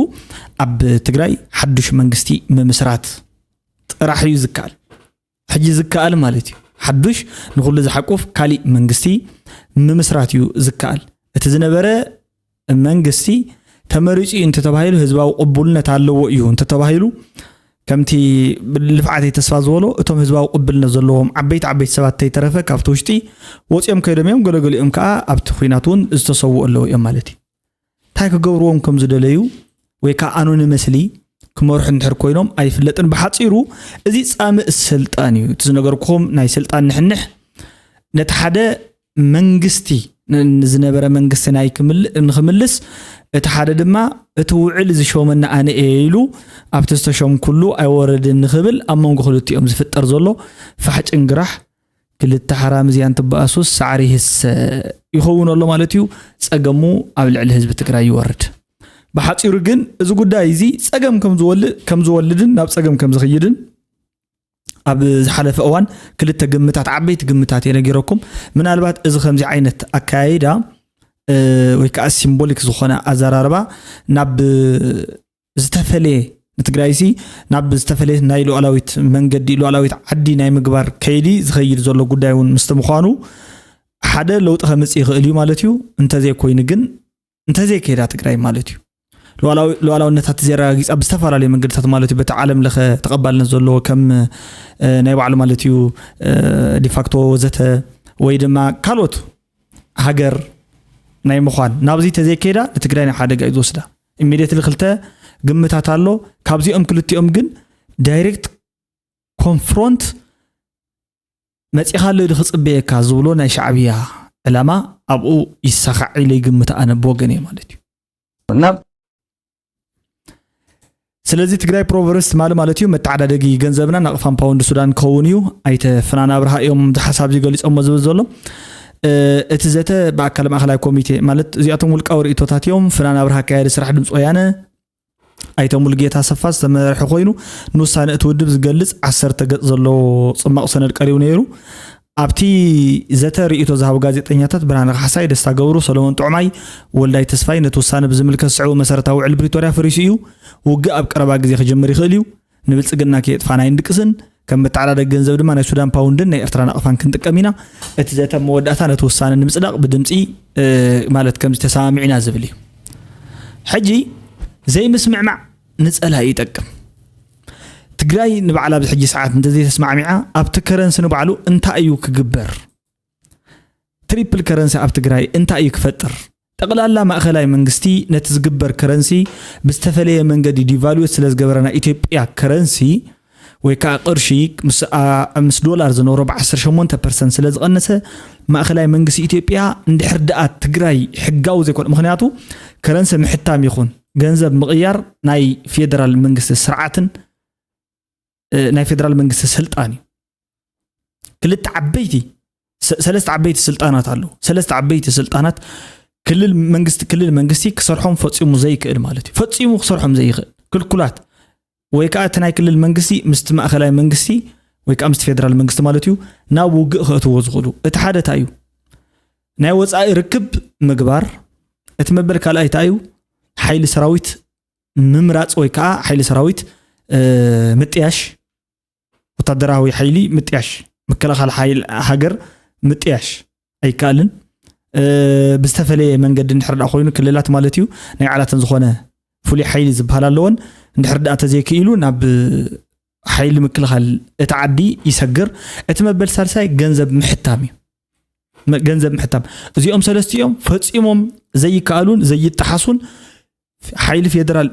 ኣብ ትግራይ ሓዱሽ መንግስቲ ምምስራት ጥራሕ እዩ ዝከኣል። ሕጂ ዝከኣል ማለት እዩ ሓዱሽ ንኩሉ ዝሓቁፍ ካሊእ መንግስቲ ምምስራት እዩ ዝከኣል። እቲ ዝነበረ መንግስቲ ተመሪፁ እዩ እንተተባሂሉ ህዝባዊ ቅቡልነት ኣለዎ እዩ እንተተባሂሉ ከምቲ ልፍዓተይ ተስፋ ዝበሎ እቶም ህዝባዊ ቅብልነት ዘለዎም ዓበይቲ ዓበይቲ ሰባት ተይተረፈ ካብቲ ውሽጢ ወፂኦም ከይዶም እዮም። ገለገሊኦም ከዓ ኣብቲ ኩናት እውን ዝተሰውኡ ኣለዉ እዮም ማለት እዩ። እንታይ ክገብርዎም ከም ዝደለዩ ወይ ከዓ ኣኖኒመስሊ ክመርሑ እንድሕር ኮይኖም ኣይፍለጥን። ብሓፂሩ እዚ ፃምእ ስልጣን እዩ። እቲ ዝነገርኩም ናይ ስልጣን ንሕንሕ ነቲ ሓደ መንግስቲ ዝነበረ መንግስቲ ናይ ንክምልስ እቲ ሓደ ድማ እቲ ውዕል ዝሾመና ኣነ እየ ኢሉ ኣብቲ ዝተሾምኩሉ ኣይወረድን ንክብል ኣብ መንጎ ክልቲኦም ዝፍጠር ዘሎ ፋሕ ጭንግራሕ ክልተ ሓራምዝ እያ እንትበኣሱስ ሳዕሪ ይህሰ ይኸውን ኣሎ ማለት እዩ። ፀገሙ ኣብ ልዕሊ ህዝቢ ትግራይ ይወርድ። ብሓፂሩ ግን እዚ ጉዳይ እዚ ፀገም ከም ዝወልድን ናብ ፀገም ከም ዝኽይድን ኣብ ዝሓለፈ እዋን ክልተ ግምታት ዓበይቲ ግምታት እየ ነጊረኩም። ምናልባት እዚ ከምዚ ዓይነት ኣካያይዳ ወይ ከዓ ሲምቦሊክ ዝኾነ ኣዘራርባ ናብ ዝተፈለየ ንትግራይ ሲ ናብ ዝተፈለየ ናይ ሉዓላዊት መንገዲ ሉዓላዊት ዓዲ ናይ ምግባር ከይዲ ዝኸይድ ዘሎ ጉዳይ እውን ምስቲ ምዃኑ ሓደ ለውጢ ከምፅእ ይኽእል እዩ ማለት እዩ። እንተዘይኮይኑ ግን እንተዘይከይዳ ትግራይ ማለት እዩ ሉዓላውነታት ዘረጋጊፃ ብዝተፈላለዩ መንገድታት ማለት እዩ በቲ ዓለም ለኸ ተቐባልነት ዘለዎ ከም ናይ ባዕሉ ማለት እዩ ዲፋክቶ ወዘተ ወይ ድማ ካልኦት ሃገር ናይ ምዃን ናብዚ ተዘይከይዳ ንትግራይ ናብ ሓደጋ እዩ ዝወስዳ። ኢሚዲየትሊ ክልተ ግምታት ኣሎ። ካብዚኦም ክልቲኦም ግን ዳይሬክት ኮንፍሮንት መፂኻ ኣሎ ኢሉ ክፅበየካ ዝብሎ ናይ ሻዕብያ ዕላማ ኣብኡ ይሳኻዕ ኢለ ይግምት ኣነ ብወገን እየ ማለት እዩ። እና ስለዚ ትግራይ ፕሮቨርስ ትማሊ ማለት እዩ መተዓዳደጊ ገንዘብና ናቕፋን ፓውንድ ሱዳን ክኸውን እዩ። ኣይተ ፍናን ኣብርሃ እዮም እዚ ሓሳብ እዚ ገሊፆሞ ዝብል ዘሎ እቲ ዘተ ብኣካል ማእኸላይ ኮሚቴ ማለት እዚኣቶም ውልቃዊ ርእቶታት እዮም። ፍናን ኣብርሃ ኣካያዲ ስራሕ ድምፂ ወያነ ኣይተ ሙሉጌታ ኣሰፋ ዝተመርሐ ኮይኑ ንውሳነ እቲ ውድብ ዝገልፅ ዓሰርተ ገፅ ዘለዎ ፅማቕ ሰነድ ቀሪቡ ነይሩ። ኣብቲ ዘተ ርእይቶ ዝሃቡ ጋዜጠኛታት ብርሃነ ካሕሳይ፣ ደስታ ገብሩ፣ ሰሎሞን ጥዑማይ፣ ወልዳይ ተስፋይ ነቲ ውሳነ ብዝምልከት ዝስዕቡ መሰረታዊ ውዕል ፕሪቶርያ ፈሪሱ እዩ፣ ውግእ ኣብ ቀረባ ግዜ ክጅምር ይኽእል እዩ፣ ንብልፅግና ከየጥፋና ኣይንድቅስን፣ ከም መተዓዳደጊ ገንዘብ ድማ ናይ ሱዳን ፓውንድን ናይ ኤርትራ ናቕፋን ክንጥቀም ኢና፣ እቲ ዘተ መወዳእታ ነቲ ውሳነ ንምፅዳቕ ብድምፂ ማለት ከምዚ ተሰማሚዕና ዝብል እዩ። ሕጂ ዘይምስምዕማዕ ንፀላኢ ይጠቅም። ትግራይ ንባዕላ ኣብዚ ሕጂ ሰዓት እንተዘይተስማዕሚዓ ኣብቲ ከረንሲ ንባዕሉ እንታይ እዩ ክግበር? ትሪፕል ከረንሲ ኣብ ትግራይ እንታይ እዩ ክፈጥር? ጠቕላላ ማእኸላይ መንግስቲ ነቲ ዝግበር ከረንሲ ብዝተፈለየ መንገዲ ዲቫሉዌት ስለዝገበረ ናይ ኢትዮጵያ ከረንሲ ወይ ከዓ ቅርሺ ምስ ዶላር ዝነበሮ ብ ዓሰርተ ሸሞንተ ፐርሰንት ስለዝቐነሰ ማእኸላይ መንግስቲ ኢትዮጵያ እንድሕር ደኣ ትግራይ ሕጋዊ ዘይኮነ ምክንያቱ ከረንሲ ምሕታም ይኹን ገንዘብ ምቕያር ናይ ፌደራል መንግስቲ ስርዓትን ናይ ፌደራል መንግስቲ ስልጣን እዩ። ክልተ ዓበይቲ ሰለስተ ዓበይቲ ስልጣናት ኣለዉ። ሰለስተ ዓበይቲ ስልጣናት ክልል መንግስቲ ክልል መንግስቲ ክሰርሖም ፈፂሙ ዘይክእል ማለት እዩ። ፈፂሙ ክሰርሖም ዘይክእል ክልኩላት ወይ ከዓ እቲ ናይ ክልል መንግስቲ ምስቲ ማእኸላይ መንግስቲ ወይ ከዓ ምስቲ ፌደራል መንግስቲ ማለት እዩ ናብ ውግእ ከእትዎ ዝኽእሉ? እቲ ሓደ እንታይ እዩ? ናይ ወፃኢ ርክብ ምግባር። እቲ መበል ካልኣይ እንታይ እዩ? ሓይሊ ሰራዊት ምምራፅ ወይ ከዓ ሓይሊ ሰራዊት ምጥያሽ፣ ወታደራዊ ሓይሊ ምጥያሽ፣ ምክልኻል ሓይል ሃገር ምጥያሽ ኣይከኣልን። ብዝተፈለየ መንገዲ እንድሕር ደኣ ኮይኑ ክልላት ማለት እዩ ናይ ዓላተን ዝኾነ ፍሉይ ሓይሊ ዝበሃል ኣለወን። እንድሕር ደኣ ተዘይክኢሉ ናብ ሓይሊ ምክልኻል እቲ ዓዲ ይሰግር። እቲ መበል ሳልሳይ ገንዘብ ምሕታም እዩ። ገንዘብ ምሕታም፣ እዚኦም ሰለስቲኦም ፈፂሞም ዘይከኣሉን ዘይጠሓሱን ሓይሊ ፌደራል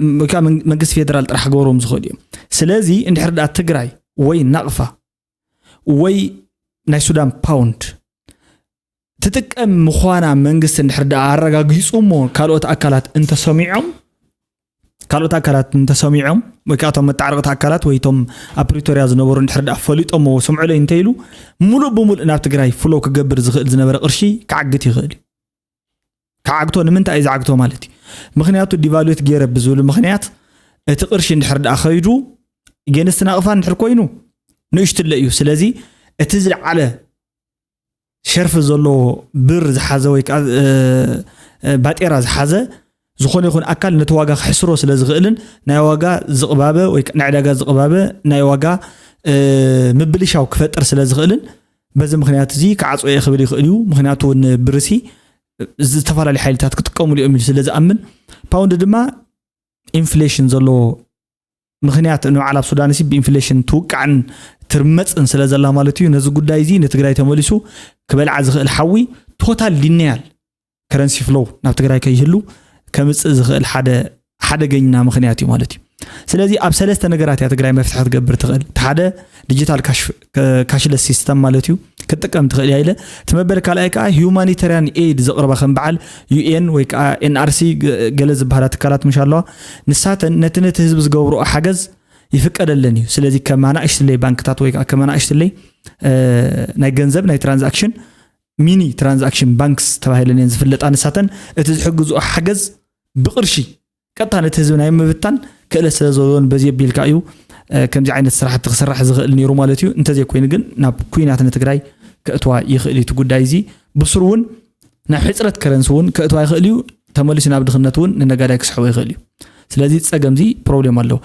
መንግስቲ ፌደራል ጥራሕ ክገብሮም ዝኽእል እዮም። ስለዚ እንድሕር ደኣ ትግራይ ወይ ናቕፋ ወይ ናይ ሱዳን ፓውንድ ትጥቀም ምዃና መንግስቲ እንድሕር ደኣ ኣረጋጊፁ እሞ ካልኦት ኣካላት እንተሰሚዖም ካልኦት ኣካላት እንተሰሚዖም ወይ ከዓ እቶም መጣዕርቕቲ ኣካላት ወይ እቶም ኣብ ፕሪቶርያ ዝነበሩ እንድሕር ደኣ ፈሊጦምዎ ስምዑለይ እንተኢሉ ሙሉእ ብሙሉእ ናብ ትግራይ ፍሎ ክገብር ዝኽእል ዝነበረ ቅርሺ ክዓግት ይኽእል እዩ። ክዓግቶ ንምንታይ እዩ ዝዓግቶ ማለት እዩ? ምክንያቱ ዲቫሉዌት ገይረ ብዝብል ምክንያት እቲ ቅርሺ እንድሕር ደኣ ከይዱ ጌንስቲ ናቕፋ እንድሕር ኮይኑ ንእሽትለ እዩ። ስለዚ እቲ ዝለዓለ ሸርፊ ዘለዎ ብር ዝሓዘ ወይ ከዓ ባጤራ ዝሓዘ ዝኾነ ይኹን ኣካል ነቲ ዋጋ ክሕስሮ ስለ ዝኽእልን ናይ ዋጋ ዝቕባበ ወይ ናይ ዕዳጋ ዝቕባበ ናይ ዋጋ ምብልሻው ክፈጥር ስለ ዝኽእልን በዚ ምክንያት እዚ ክዓፅዎ እየ ክብል ይኽእል እዩ። ምክንያቱ ንብርሲ ዝተፈላለዩ ሓይልታት ክጥቀሙሉ እዮም ኢሉ ስለ ዝኣምን ፓውንድ ድማ ኢንፍሌሽን ዘለዎ ምክንያት ንባዕላ ኣብ ሱዳን ሲ ብኢንፍሌሽን ትውቃዕን ትርመፅን ስለ ዘላ ማለት እዩ። ነዚ ጉዳይ እዚ ንትግራይ ተመሊሱ ክበልዓ ዝኽእል ሓዊ ቶታል ሊነያል ከረንሲ ፍሎው ናብ ትግራይ ከይህሉ ከምፅእ ዝኽእል ሓደ ሓደገኛ ምክንያት እዩ ማለት እዩ። ስለዚ ኣብ ሰለስተ ነገራት እያ ትግራይ መፍትሒ ክትገብር ትኽእል። እቲ ሓደ ዲጂታል ካሽለስ ሲስተም ማለት እዩ ክትጥቀም ትኽእል እያ ኢለ እቲ መበል ካልኣይ ከዓ ሁማኒታሪያን ኤድ ዘቕርባ ከም በዓል ዩኤን ወይ ከዓ ኤንኣርሲ ገለ ዝበሃላ ትካላት ምሽ ኣለዋ ንሳተን ነቲ ነቲ ህዝቢ ዝገብርኦ ሓገዝ ይፍቀደለን እዩ። ስለዚ ከማና እሽትለይ ባንክታት ወይ ከዓ ከማና እሽትለይ ናይ ገንዘብ ናይ ትራንዛክሽን ሚኒ ትራንዛክሽን ባንክስ ተባሂለን እየን ዝፍለጣ ንሳተን እቲ ዝሕግዝኦ ሓገዝ ብቕርሺ ቀጥታ ነቲ ህዝቢ ናይ ምብታን ክእለት ስለ ዘለዎን በዚ ኣቢልካ እዩ ከምዚ ዓይነት ስራሕቲ ክስራሕ ዝኽእል ነይሩ ማለት እዩ። እንተዘይኮይኑ ግን ናብ ኩናት ንትግራይ ከእትዋ ይኽእል እዩ እቲ ጉዳይ እዚ ብስሩ እውን ናብ ሕፅረት ከረንሲ እውን ከእትዋ ይኽእል እዩ። ተመሊሱ ናብ ድኽነት እውን ንነጋዳይ ክስሕቦ ይኽእል እዩ። ስለዚ ፀገምዚ ፕሮብሌም ኣለዎ።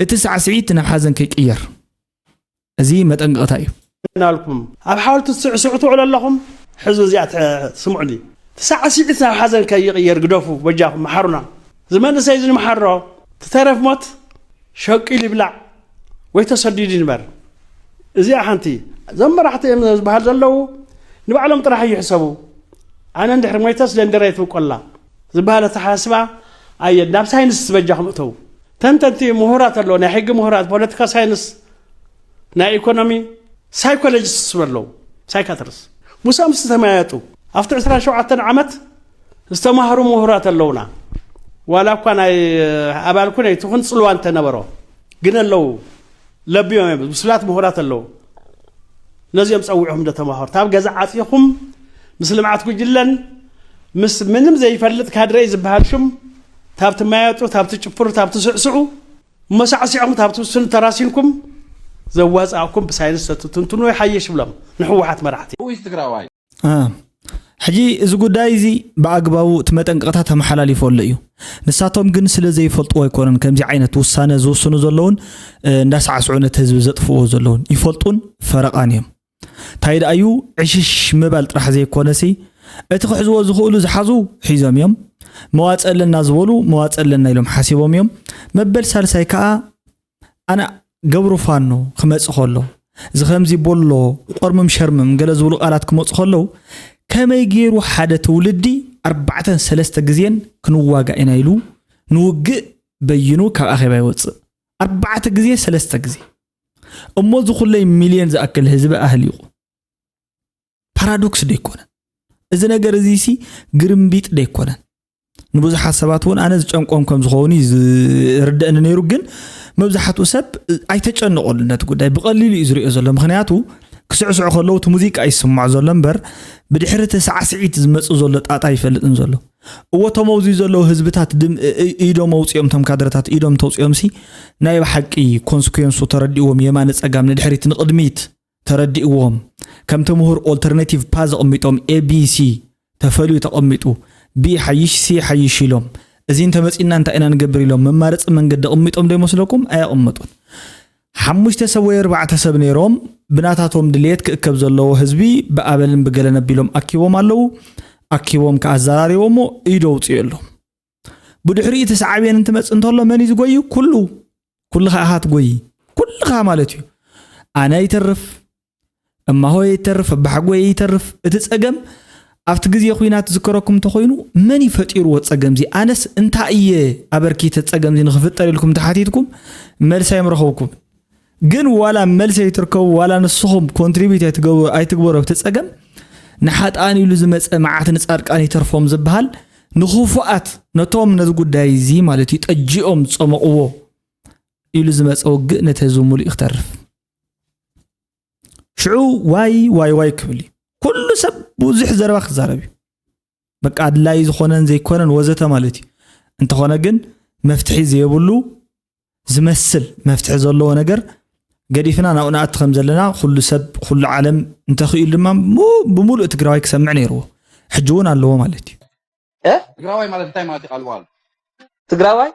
እቲ ሳዕስዒት ናብ ሓዘን ከይቅየር እዚ መጠንቀቕታ እዩ። እናልኩም ኣብ ሓወልቲ ትስዕስዑ ትውዕሉ ኣለኹም። ሕዚ እዚኣ ስምዑኒ። እቲ ሳዕስዒት ናብ ሓዘን ከይቕየር ግደፉ በጃኹም መሓሩና። እዚ መንእሰይ እዚ ንምሓሮ ትተረፍ ሞት ሸቂሉ ይብላዕ ወይ ተሰዲዱ ይንበር። እዚኣ ሓንቲ እዞም መራሕቲ እዮም ዝበሃል ዘለዉ ንባዕሎም ጥራሕ ይሕሰቡ። ኣነ እንድሕር ሞይተስ ደንደረይ ትብቆላ ዝበሃል ኣተሓሳስባ ኣየ ናብ ሳይንስ በጃኹም እተዉ። ተንተንቲ ምሁራት ኣለዉ ናይ ሕጊ ምሁራት ፖለቲካ ሳይንስ ናይ ኢኮኖሚ ሳይኮሎጂስት ኣለዉ ሳይካትርስ ምስኦም ዝተመያየጡ ኣብቲ ዕስራን ሸውዓተን ዓመት ዝተማህሩ ምሁራት ኣለውና ዋላ እኳ ናይ ኣባል ኩነ ኣይትኹን ፅልዋ እንተነበሮ ግን ኣለዉ ለብዮም እዮም ብስላት ምሁራት ኣለዉ ነዚኦም ፀዊዕኹም ዶ ተማሃሩ ታብ ገዛ ዓፂኹም ምስ ልምዓት ጉጅለን ምስ ምንም ዘይፈልጥ ካድረይ ዝበሃል ሽም ታብ ትመያየጡ ታብ ትጭፍሩ ታብ ትስዕስዑ እሞ ሳዕሲዕኹም ታብ ትውስኑ ተራሲንኩም ዘዋፅኣኩም ብሳይንስ ተትትንትኑ ይሓይሽ ይብሎም ንሕወሓት መራሕቲ። እውይስ ትግራዋይ። አ፣ ሕጂ እዚ ጉዳይ እዚ ብኣግባቡ እቲ መጠንቀቕታ ተመሓላሊፎ ኣሎ እዩ። ንሳቶም ግን ስለ ዘይፈልጥዎ ኣይኮነን ከምዚ ዓይነት ውሳነ ዝውስኑ ዘለውን እ፣ እንዳሳዕስዑ ነቲ ህዝቢ ዘጥፍእዎ ዘለውን ይፈልጡን ፈረቓን እዮም። እንታይ ደኣ እዩ ዕሽሽ ምባል ጥራሕ ዘይኮነሲ እቲ ክሕዝዎ ዝኽእሉ ዝሓዙ ሒዞም እዮም። መዋፅእ ኣለና ዝበሉ መዋፅእ ኣለና ኢሎም ሓሲቦም እዮም። መበል ሳልሳይ ከዓ ኣነ ገብሩ ፋኖ ክመጽእ ከሎ እዚ ከምዚ ቦሎ ቆርምም ሸርምም ገለ ዝብሉ ቃላት ክመጹ ከለዉ ከመይ ገይሩ ሓደ ትውልዲ ኣርባዕተን ሰለስተ ግዜን ክንዋጋእ ኢና ኢሉ ንውግእ በይኑ ካብ ኣኼባ ይወጽእ ኣርባዕተ ግዜ ሰለስተ ግዜ እሞ እዚ ኩለይ ሚልዮን ዝኣክል ህዝቢ ኣህሊቑ ፓራዶክስ ዶ ኣይኮነን እዚ ነገር እዚ ሲ ግርምቢጥ ዶ ኣይኮነን ንብዙሓት ሰባት እውን ኣነ ዝጨንቆም ከም ዝኸውን እዩ ዝርደእኒ ነይሩ ግን መብዛሕትኡ ሰብ ኣይተጨነቐሉ ነቲ ጉዳይ ብቐሊሉ እዩ ዝሪኦ ዘሎ ምክንያቱ ክስዕስዑ ከለዉ እቲ ሙዚቃ ይስማዕ ዘሎ እምበር፣ ብድሕሪ እቲ ሳዕስዒት ዝመጽእ ዘሎ ጣጣ ይፈልጥን ዘሎ። እዎ፣ እቶም ኣብዚ ዘለዉ ህዝብታት ድም-፣ እ-፣ እ-፣ ኢዶም ኣውጺኦም፣ እቶም ካድረታት ኢዶም ተውጺኦምሲ፣ ናይ ብሓቂ ኮንስኩዌንሱ ተረዲእዎም፣ የማነ ጸጋም ንድሕሪት ንቕድሚት ተረዲእዎም፣ ከምቲ ምሁር ኦልተርኔቲቭ ፓዝ ኣቐሚጦም፣ ኤ ቢ ሲ ተፈልዩ ተቐሚጡ፣ ቢ ሓይሽ ሲ ሓይሽ ኢሎም፣ እዚ እንተመጺእና እንታይ ኢና ንገብር ኢሎም መማረጺ መንገዲ ኣቐሚጦም ዶ ይመስለኩም? ኣየቐመጡን። ሓሙሽተ ሰብ ወይ ኣርባዕተ ሰብ ነይሮም፣ ብናታቶም ድሌት ክእከብ ዘለዎ ህዝቢ ብኣበልን ብገለን ኣቢሎም ኣኪቦም ኣለዉ። ኣኪቦም ከኣ ኣዘራሪቦሞ ኢዶ ኣውጽኡ ኣሎ። ብድሕሪኡ እቲ ሰዓብየን እንትመጽእ እንተሎ መን እዩ ዝጎዩ? ኩሉ። ኩልኻ ኢኻ ትጎይ። ኩልኻ ማለት እዩ። ኣነ ይተርፍ፣ እማሆይ ይተርፍ፣ ኣባሓጎይ ይተርፍ። እቲ ጸገም ኣብቲ ግዜ ኹናት ዝከረኩም እንተኾይኑ መን እዩ ፈጢርዎ ጸገምዚ? ኣነስ እንታይ እየ ኣበርኪተ ጸገምዚ ንኽፍጠር ኢልኩም ተሓቲትኩም መልሲ ኣይምረኸብኩም። ግን ዋላ መልሲ ኣይትርከቡ፣ ዋላ ንስኹም ኮንትሪቢዩት ኣይትገቡ-፣ ኣይትግበሩ ኣብቲ ጸገም። ንሓጥኣን ኢሉ ዝመጸ መዓት ንጻድቃን ይተርፎም ዝበሃል ንኽፉኣት ነቶም ነዚ ጉዳይ እዚ ማለት እዩ ጠጂኦም ዝጸመቕዎ ኢሉ ዝመጸ ውግእ ነቲ ህዝቢ ሙሉእ እዩ ክተርፍ። ሽዑ ዋይ ዋይ ዋይ ክብል እዩ። ኩሉ ሰብ ብዙሕ ዘረባ ክዛረብ እዩ። በቃ ኣድላዪ ዝኾነን ዘይኮነን ወዘተ ማለት እዩ። እንተኾነ ግን መፍትሒ ዘይብሉ ዝመስል መፍትሒ ዘለዎ ነገር ገዲፍና ናብኡ ንኣቲ ከም ዘለና ኩሉ ሰብ ኩሉ ዓለም እንተኽኢሉ ድማ ሙ-፣ ብምሉእ ትግራዋይ ክሰምዕ ነይርዎ። ሕጂ እውን ኣለዎ ማለት እዩ። እ? ትግራዋይ ማለት እንታይ ማለት እዩ? ቃል በቃል ትግራዋይ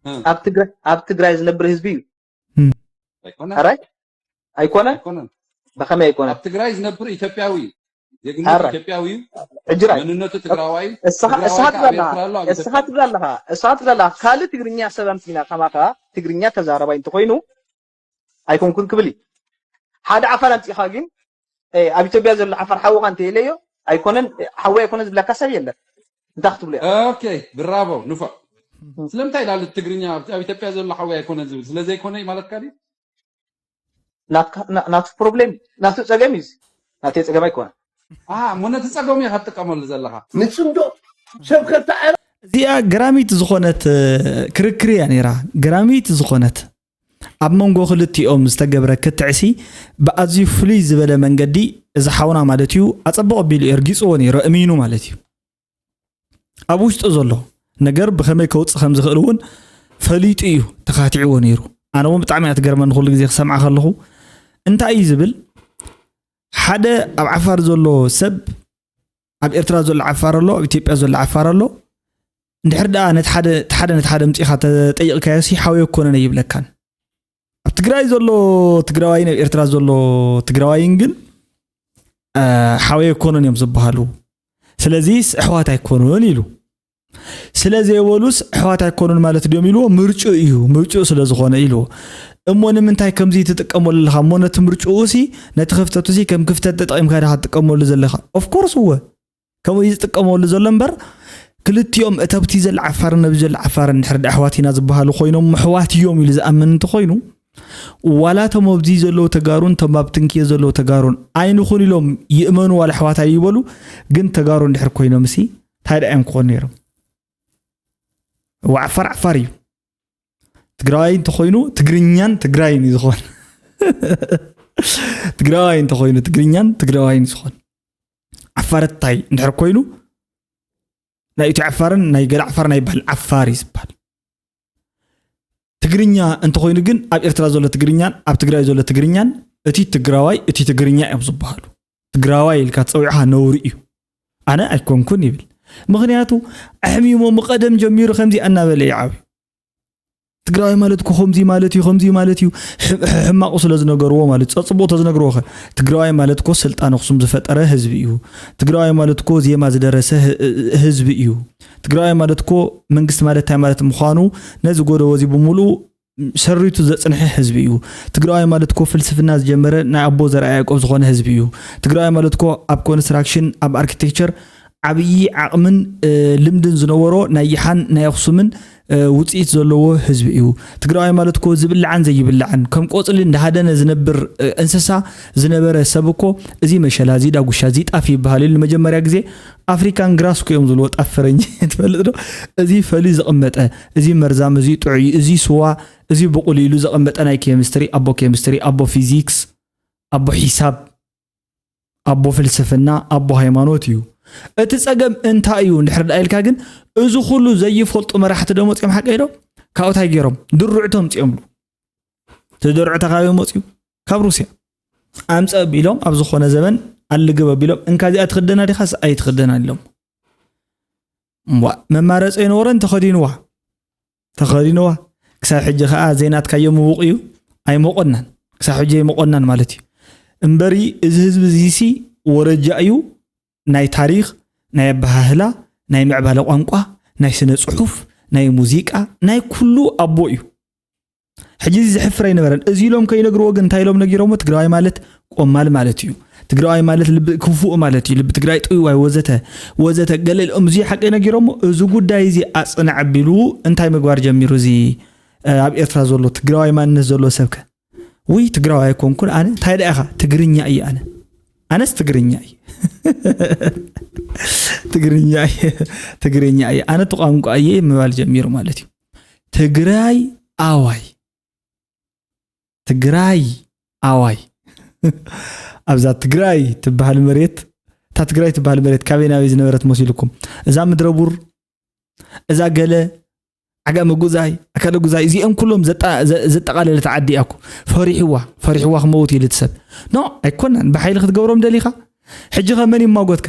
እ። ኣብ ትግራይ፣ ኣብ ትግራይ ዝነብር ህዝቢ እዩ። እም። ኣይኮነን። ኣራይ? ኣይኮነን? ኣይኮነን። ብኸመይ ኣይኮነን? ኣብ ትግራይ ዝነብር ኢትዮጵያዊ እዩ። ዜግነቱ ኣራይ። ኢትዮጵያዊ እዩ። ሕጂ ራይ። መንነቱ ትግራዋይ እዩ። እስኻ፣ ትግራዋይ እስኻ ከኣ ኣብ ትብላለኻ፣ ኤርትራ ኣሎ፣ ኣብ እስኻ ኢትዮጵያ። ትብላለኻ፣ እስኻ ትብላለኻ፣ ካልእ ትግርኛ ሰብ ኣምጺና ከማኻ ትግርኛ ተዛራባይ እንተኾይኑ ኣይኮንኩን ክብል እዩ። ሓደ ዓፋር ኣምጺኻ ግን፣ እ፣ ኣብ ኢትዮጵያ ዘሎ ዓፋር ሓውኻ እንተኢለዮ፣ ኣይኮነን፣ እ፣ ሓወይ ኣይኮነን ዝብለካ ሰብ የለን። እንታይ ክትብሎ ኢኻ? ኦኬ፣ ብራቮ፣ ንፉዕ። እም። ስለምንታይ ኢላ ትግርኛ ኣብ፣ ኣብ ኢትዮጵያ ዘሎ ሓወይ ኣይኮነን ዝብል? ስለ ዘይኮነ እዩ ማለትካ ድዩ? ናትካ፣ ና-፣ ናቱ ፕሮብሌም፣ ናቱ ጸገም እዩ። ናተይ ጸገም ኣይኮነን። ኣሃ፣ እሞ ነቲ ጸገሙ ኢኻ ትጥቀመሉ ዘለኻ። ንጽምዶ ሰብ ከተዓረ እዚኣ ገራሚት ዝኾነት፣ እ፣ ክርክር እያ ነይራ። ገራሚት ዝኾነት። ኣብ መንጎ ክልቲኦም ዝተገብረ ክትዕሲ ብኣዝዩ ፍሉይ ዝበለ መንገዲ እዚ ሓውና ማለት እዩ ኣጸብቕ ኣቢሉ እዩ ኣርጊጽዎ ነይሩ፣ ኣእሚኑ ማለት እዩ። ኣብ ውሽጡ ዘሎ ነገር ብኸመይ ከውጽእ ከም ዝኽእል እውን ፈሊጡ እዩ ተኻቲዕዎ ነይሩ። ኣነ እውን ብጣዕሚ እያ ትገርመኒ ኩሉ ግዜ ክሰምዓ ከለኹ። እንታይ እዩ ዝብል? ሓደ ኣብ ዓፋር ዘሎ ሰብ፣ ኣብ ኤርትራ ዘሎ ዓፋር ኣሎ፣ ኣብ ኢትዮጵያ ዘሎ ዓፋር ኣሎ። እንድሕር ደኣ ነቲ ሓደ፣ እቲ ሓደ ነቲ ሓደ ኣምጺእካ ተጠይቕካዮሲ ሓወይ ኣይኮነን ኣይብለካን። ኣብ ትግራይ ዘሎ ትግራዋይን ኣብ ኤርትራ ዘሎ ትግራዋይን ግን፣ እ፣ ሓወይ ኣይኮኑን እዮም ዝበሃሉ። ስለዚስ ኣሕዋት ኣይኮኑን ኢሉ። ስለ ዘይበሉስ ኣሕዋት ኣይኮኑን ማለት ድዮም ኢልዎ? ምርጭኡ እዩ፣ ምርጭኡ ስለ ዝኾነ ኢልዎ። እሞ ንምንታይ ከምዚ ትጥቀመሉ ኣለኻ? እሞ ነቲ ምርጭኡሲ፣ ነቲ ክፍተቱሲ ከም ክፍተት ተጠቒምካ ዲኻ ትጥቀመሉ ዘለኻ? ኦፍኮርስ እወ። ከምኡ እዩ ዝጥቀመሉ ዘሎ እምበር፣ ክልቲኦም እቲ ኣብቲ ዘሎ ዓፋርን ነዚ ዘሎ ዓፋርን እንድሕር ደኣ ኣሕዋት ኢና ዝበሃሉ ኮይኖም፣ ኣሕዋት እዮም ኢሉ ዝኣምን እንተኾይኑ፣ ዋላ እቶም ኣብዚ ዘለዉ ተጋሩን እቶም ኣብ ትንኪየ ዘለዉ ተጋሩን ኣይንኹን ኢሎም ይእመኑ፣ ዋላ ኣሕዋት ኣይበሉ፣ ግን ተጋሩ እንድሕር ኮይኖምሲ፣ እንታይ ደኣ እዮም ክኾኑ ነይሮም? እዋ፣ ዓፋር ዓፋር እዩ። ትግራዋይ እንተኾይኑ ትግርኛን ትግራይን እዩ ዝኾን። ትግራዋይ እንተኾይኑ ትግርኛን ትግራዋይን እዩ ዝኾን። ዓፋር እንታይ እንድሕር ኮይኑ፣ ናይ ኢትዮ ዓፋርን ናይ ገለ ዓፋርን ኣይበሃል፣ ዓፋር እዩ ዝበሃል። ትግርኛ እንተኾይኑ ግን ኣብ ኤርትራ ዘሎ ትግርኛን ኣብ ትግራይ ዘሎ ትግርኛን፣ እቲ ትግራዋይ እቲ ትግርኛ እዮም ዝበሃሉ። ትግራዋይ ኢልካ ጸዊዕኻ ነውሪ እዩ። ኣነ ኣይኮንኩን ይብል። ምኽንያቱ ኣሕሚሞም ቀደም ጀሚሩ ከምዚ እናበለ እዩ ዓብዩ። ትግራዋይ ማለት እኮ ከምዚ ማለት እዩ፣ ከምዚ ማለት እዩ። ሕ-፣ ሕ-፣ ሕማቑ ስለ ዝነገርዎ ማለት እዩ። ጸጽቡቑ ተዝነግርዎ ኸ? ትግራዋይ ማለት እኮ ስልጣን ኣኽሱም ዝፈጠረ ህዝቢ እዩ። ትግራዋይ ማለት እኮ ዜማ ዝደረሰ ህ-፣ ህዝቢ እዩ። ትግራዋይ ማለት እኮ መንግስቲ ማለት እንታይ ማለት ምዃኑ ነዚ ጎደቦ እዚ ብምሉኡ ሰሪቱ ዘጽንሐ ህዝቢ እዩ። ትግራዋይ ማለት እኮ ፍልስፍና ዝጀመረ ናይ ኣቦ ዘርኣ ያዕቆብ ዝኾነ ህዝቢ እዩ። ትግራዋይ ማለት እኮ ኣብ ኮንስትራክሽን፣ ኣብ ኣርኪቴክቸር ዓብዪ ዓቕምን፣ እ፣ ልምድን ዝነበሮ ናይ ይሓን ናይ ኣኽሱምን፣ እ፣ ውጽኢት ዘለዎ ህዝቢ እዩ። ትግራዋይ ማለት እኮ ዝብላዕን ዘይብላዕን፣ ከም ቆጽሊ እንዳሃደነ ዝነብር፣ እ፣ እንስሳ ዝነበረ ሰብ እኮ፣ እዚ መሸላ፣ እዚ ዳጉሻ፣ እዚ ጣፍ ይበሃል ኢሉ ንመጀመርያ ግዜ ኣፍሪካን ግራስ እኮ እዮም ዝብልዎ፣ ጣፍ ፈረንጂ። ትፈልጥ ዶ? እዚ ፈልዩ ዘቐመጠ፣ እዚ መርዛም፣ እዚ ጥዑይ፣ እዚ ስዋ፣ እዚ ብቑል ኢሉ ዘቐመጠ ናይ ኬሚስትሪ ኣቦ፣ ኬሚስትሪ ኣቦ፣ ፊዚክስ ኣቦ ሒሳብ፣ ኣቦ ፍልስፍና፣ ኣቦ ሃይማኖት እዩ። እቲ ጸገም እንታይ እዩ እንድሕር ደኣ ኢልካ ግን፣ እዚ ኩሉ ዘይፈልጡ መራሕቲ ዶ መጺኦም ሓቀይ ዶ? ካብኡ እንታይ ገይሮም? ድርዕቶም ጽዮምሉ። እቲ ድርዕታ ካበይ መጽዩ? ካብ ሩስያ። ኣምጸ ቢሎም ኣብ ዝኾነ ዘበን ኣልግበ ቢሎም፣ እንካ እዚኣ ትኽደና ዲኻስ ኣይትኽደና ኢሎም። እምቧእ፣ መማረጺ ኣይነበረን፣ ተኸዲንዋ። ተኸዲንዋ። ክሳብ ሕጂ ኸኣ ዘይናትካዮ ምዉቕ እዩ። ኣይሞቐናን። ክሳብ ሕጂ ኣይሞቐናን ማለት እዩ። እምበሪ እዚ ህዝቢ እዚሲ ወረጃ እዩ። ናይ ታሪኽ፣ ናይ ኣበሃህላ፣ ናይ ምዕባለ ቋንቋ፣ ናይ ስነ ጽሑፍ፣ ናይ ሙዚቃ፣ ናይ ኩሉ ኣቦ እዩ። ሕጂ እዚ ዘሕፍር ኣይነበረን። እዚ ኢሎም ከይነግርዎ ግን እንታይ ኢሎም ነጊሮምዎ? ትግራዋይ ማለት ቆማል ማለት እዩ። ትግራዋይ ማለት ልቢ ክፉእ ማለት እዩ። ልቢ ትግራይ ጥውይዋይ ወዘተ ወዘተ ገለ ኢሎም እዚ ሓቂ ነጊሮምዎ። እዚ ጉዳይ እዚ ኣጽንዕ ኣቢሉ እንታይ ምግባር ጀሚሩ? እዚ እ፣ ኣብ ኤርትራ ዘሎ ትግራዋይ ማንነት ዘሎ ሰብከ? ውይ ትግራዋይ ኣይኮንኩን ኣነ። እንታይ ደኣ ኢኻ? ትግርኛ እየ ኣነ። ኣነስ ትግርኛ እየ። ትግርኛ እየ። ትግርኛ እየ። ኣነ እቲ ቋንቋ እየ ምባል ጀሚሩ ማለት እዩ። ትግራይ ኣዋይ። ትግራይ ኣዋይ። ኣብዛ ትግራይ ትበሃል መሬት፣ እታ ትግራይ ትበሃል መሬት ካበይ ናበይ ዝነበረት መሲልኩም? እዛ ምድረ ቡር፣ እዛ ገለ፣ ዓጋ መጉዛይ፣ ኣካለ ጉዛይ፣ እዚኦም ኩሎም ዘጣ-፣ ዘ-፣ ዘጠቓለለት ዓዲ እያ እኮ። ፈሪሕዋ፣ ፈሪሕዋ ክመውት ኢሉ እቲ ሰብ። ኖ፣ ኣይኮነን። ብሓይሊ ክትገብሮም ደሊኻ? ሕጂ ኸ መን ይማጎትከ?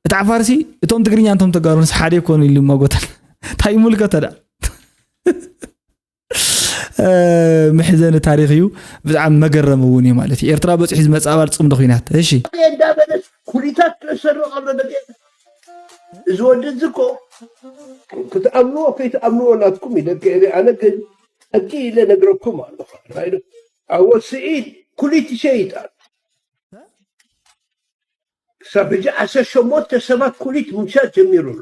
እቲ ዓፋርሲ፣ እቶም ትግርኛ እንቶም ተጋሩንስ ሓደ ይኮኑ ኢሉ ይማጎተን። እንታይ ይምልከቶ ደኣ? እ፣ መሕዘኒ ታሪኽ እዩ። ብጣዕሚ መገረሚ እውን እዩ ማለት እዩ። ኤርትራ በፂሑ ዝመፅእ ኣባል ፅምዶ ኹናት። እሺ። እንዳበለት ኩሊታት ተሰርቕ ኣሎ ደቂ እዚ ወዲ እዚ እኮ ክትኣምንዎ ከይትኣምንዎ ናትኩም እዩ ደቂ ኤረ። ኣነ ግን ጠቂ ኢለ ነግረኩም ኣለኹ። ራይዶ ኣዎ ስዒድ ኩሊት ይሸይጥ ኣሎ። ክሳብ ሕጂ ዓሰርተ ሸሞንተ ሰባት ኩሊት ምሻጥ ጀሚሩ ኣሎ።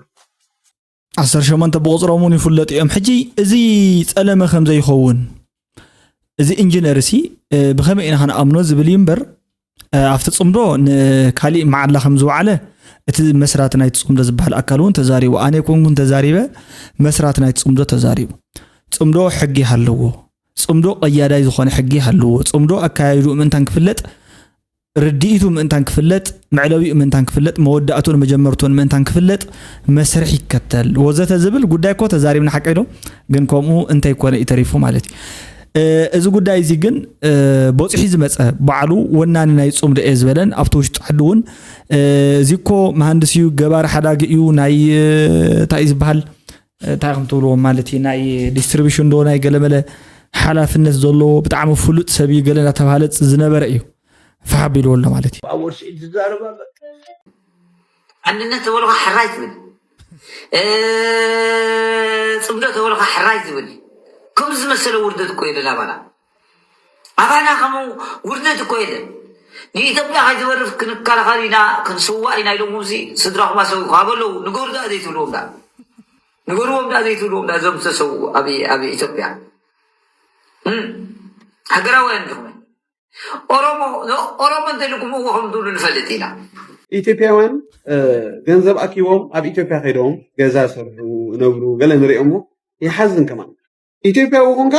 ዓሰርተ ሸሞንተ ብቑፅሮም እውን ይፍለጡ እዮም። ሕጂ እዚ ጸለመ ከም ዘይኸውን፣ እዚ ኢንጂነር ሲ፣ እ፣ ብኸመይ ኢና ክንኣምኖ ዝብል እዩ እምበር፣ እ፣ ኣብቲ ጽምዶ ንካሊእ መዓላ ከም ዝወዓለ እቲ መስራቲ ናይቲ ጽምዶ ዝበሃል ኣካል እውን ተዛሪቡ። ኣነ ኣይኮንኩን ተዛሪበ፣ መስራቲ ናይቲ ጽምዶ ተዛሪቡ። ጽምዶ ሕጊ ይሃለዎ። ጽምዶ ቀያዳይ ዝኾነ ሕጊ ይሃለዎ። ጽምዶ ኣካያይድኡ ምእንታን ክፍለጥ፣ ርድኢቱ ምእንታን ክፍለጥ፣ መዕለቢኡ ምእንታን ክፍለጥ፣ መወዳእቱን መጀመርቱን ምእንታን ክፍለጥ መስርሕ ይከተል ወዘተ ዝብል ጉዳይ እኮ ተዛሪብና ሓቀይ ዶ? ግን ከምኡ እንተይኮነ እዩ ተሪፉ ማለት እዩ። እ፣ እዚ ጉዳይ እዚ ግን፣ እ፣ በፂሑ ዝመፀ ባዕሉ ወናኒ ናይ ጽምዶ እየ ዝበለን ኣብቲ ውሽጢ ዓዲ እውን፣ እ፣ እዚ እኮ መሃንድስ እዩ፣ ገባሪ ሓዳጊ እዩ፣ ናይ፣ እ፣ እንታይ እዩ ዝበሃል? እንታይ ከም ትብልዎ ማለት እዩ፣ ናይ ዲስትሪቢሽን ዶ ናይ ገለመለ ሓላፍነት ዘለዎ ብጣዕሚ ፍሉጥ ሰብ እዩ ገለ እናተባሃለ ዝነበረ እዩ። ፋሕ ኣቢልዎ ኣሎ ማለት እዩ። ኣብ ወርሲ ዝዛረብ ኣሎ። ኣንድነት ተበልካ ሕራይ ትብል፣ እ፣ ጽምዶ ተበልካ ሕራይ ትብል። ከምዚ ዝመሰለ ውርደት እኮ የለን ኣባና። ኣባና ከምኡ ውርደት እኮ የለን። ንኢትዮጵያ ከይትበርፍ ክንከላኸል ኢና፣ ክንስዋእ ኢና ኢሎም፣ እዚ ስድራኹም ኣሰዊእኩም ኣበለው። ንገሩ ደኣ ዘይትብልዎም ደኣ። ንገርዎም ደኣ ዘይትብልዎም ደኣ፣ እዞም ዝተሰውኡ ኣብ፣ ኣብ ኢትዮጵያ። እም፣ ሃገራውያን ዲኹም? ኦሮሞ፣ ኦሮሞ እንተልኩም እዎ ከም ትብሉ ንፈልጥ ኢና። ኢትዮጵያውያን፣ እ፣ ገንዘብ ኣኪቦም ኣብ ኢትዮጵያ ከይዶም ገዛ ሰርሑ፣ ነብሩ፣ ገለ ንሪኦም እሞ ይሓዝን ከማን። ኢትዮጵያዊ ኮንካ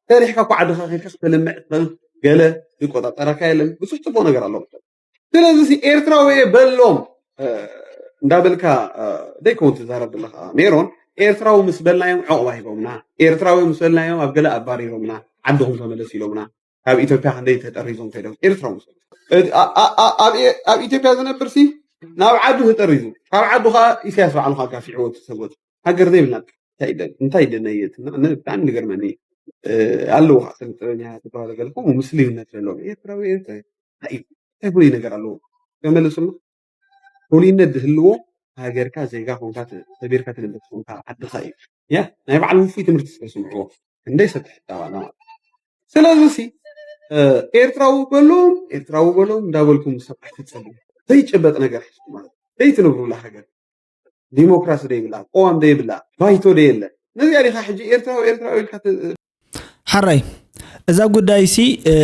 ሰሪሕካ እኮ ዓድኻ ከይድካ ክተልምዕ ትኽእል፣ ገለ ዝቆጻጸረካ የለን። ብዙሕ ጽቡቕ ነገር ኣለዎ። ስለዚ ሲ ኤርትራዊ እየ በሎም፣ እ፣ እንዳበልካ፣ እ፣ ደይከውን ትዛረብ ዘለኻ ሜሮን፣ ኤርትራዊ ምስ በልናዮም ዕቑባ ሂቦምና፣ ኤርትራዊ ምስ በልናዮም ኣብ ገለ ኣባሪሮምና፣ ዓድኹም ተመለስ ኢሎምና፣ ካብ ኢትዮጵያ ክንደይ ተጠሪዞም ከይዶም ኤርትራዊ ምስ በሉ። እ፣ ኣ-፣ ኣ-፣ ኣ-፣ ኣብ ኤ-፣ ኣብ ኢትዮጵያ ዝነብር ሲ ናብ ዓዱ ተጠሪዙ፣ ካብ ዓዱ ኸኣ ኢሳያስ ባዕሉ ኸኣ ጋፊዕዎ እቲ ሰብ ወፂኡ። ሃገር ዘይብልና እንታይ ኢለ-፣ እንታይ ኢለናየት? ኣነ ብጣዕሚ ዝገርመኒ፣ እ፣ ኣለዉ ኸዓ ስነ ጥበበኛታት ዝበሃሉ ገለ ከምኡ ምስልዩነት ዘለዎም ኤርትራዊ፣ ኤርትራዊ እንታይ እዩ? እንታይ ፍሉይ ነገር ኣለዎ? ተመለሱና። ፍሉይነት ዝህልዎ ሃገርካ ዜጋ ኮንካ ተ-፣ ተቢርካ ትነብር ኮንካ ዓድኻ እዩ። ያ፣ ናይ ባዕሉ ውፉይ ትምህርቲ ስለ ዝስምዕዎ፣ ክንደይ ሰብ ትሕት ኣባና ማለት። ስለዚ ሲ፣ እ፣ ኤርትራዊ በሎም፣ ኤርትራዊ በሎም እንዳበልኩም ሰብ ኣይትጸልዩ። ዘይጭበጥ ነገር ሒዝኩም ማለት፣ ዘይትነብሩላ ሃገር። ዲሞክራሲ ደይብላ፣ ቅዋም ደይብላ፣ ባይቶ ደየለ። ነዚኣ ዲኻ ሕጂ ኤርትራዊ፣ ኤርትራዊ ኢልካ ተ-፣ ሓራይ፣ እዛ ጉዳይ ሲ፣ እ፣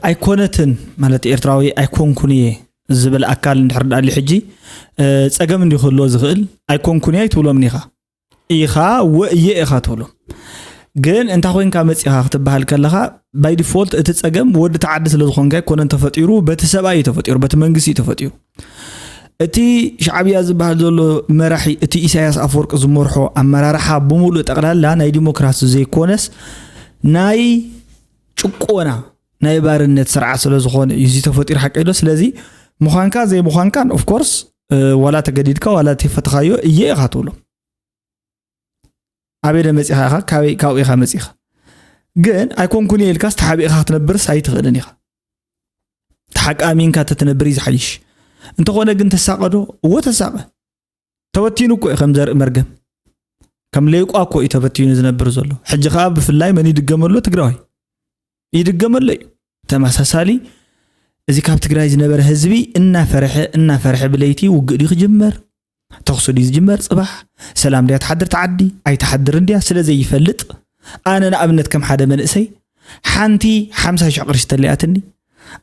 ኣይኮነትን ማለት ኤርትራዊ ኣይኮንኩን እየ ዝብል ኣካል እንድሕር ደኣ ኣልዩ ሕጂ፣ እ፣ ጸገም እንድዩ ክህልዎ ዝኽእል። ኣይኮንኩን እየ ኣይትብሎምን ኢኻ። ኢኻ ወ-፣ እየ ኢኻ ትብሎ። ግን እንታይ ኮይንካ መፂኻ ክትበሃል ከለኻ፣ ባይ ዲፎልት እቲ ፀገም ወዲ ተዓዲ ስለ ዝኾንካ ኣይኮነን ተፈጢሩ፣ በቲ ሰብኣይ እዩ ተፈጢሩ፣ በቲ መንግስቲ እዩ ተፈጢሩ። እቲ ሻዕብያ ዝበሃል ዘሎ መራሒ፣ እቲ ኢሳያስ ኣፈወርቂ ዝመርሖ ኣመራርሓ ብምሉእ ጠቕላላ ናይ ዲሞክራሲ ዘይኮነስ ናይ ጭቆና፣ ናይ ባርነት ስርዓት ስለ ዝኾነ እዩ እዚ ተፈጢሩ። ሓቀይ ዶ? ስለዚ ምዃንካ ዘይምዃንካን ኦፍኮርስ ዋላ ተገዲድካ ዋላ ተፈትኻዮ እየ ኢኻ ትብሎ። ኣበይ ደ መፂኻ ኢኻ? ካበይ ካብኡ ኢኻ መፂኻ? ግን ኣይኮንኩን እየ ኢልካስ ተሓቢእኻ ክትነብርስ ኣይትኽእልን ኢኻ። ተሓቂ ኣሚንካ ተትነብር እዩ ዝሓይሽ። እንተኾነ ግን ተሳቐዶ? እዎ ተሳቐ። ተበቲኑ እኮ እዩ ከም ዘርኢ መርገም፣ ከም ሌቋ እኮ እዩ ተበቲኑ ዝነብር ዘሎ። ሕጂ ከዓ ብፍላይ መን ይድገመሎ? ትግራዋይ ይድገመሎ እዩ። ተመሳሳሊ እዚ ካብ ትግራይ ዝነበረ ህዝቢ እናፈርሐ እናፈርሐ ብለይቲ ውግእ ድዩ ክጅመር? ተኽሱ ድዩ ዝጅመር? ፅባሕ ሰላም ድያ ትሓድር? ተዓዲ ኣይትሓድርን ድያ ስለ ዘይፈልጥ፣ ኣነ ንኣብነት ከም ሓደ መንእሰይ ሓንቲ ሓምሳ ሽሕ ቅርሺ ተለያትኒ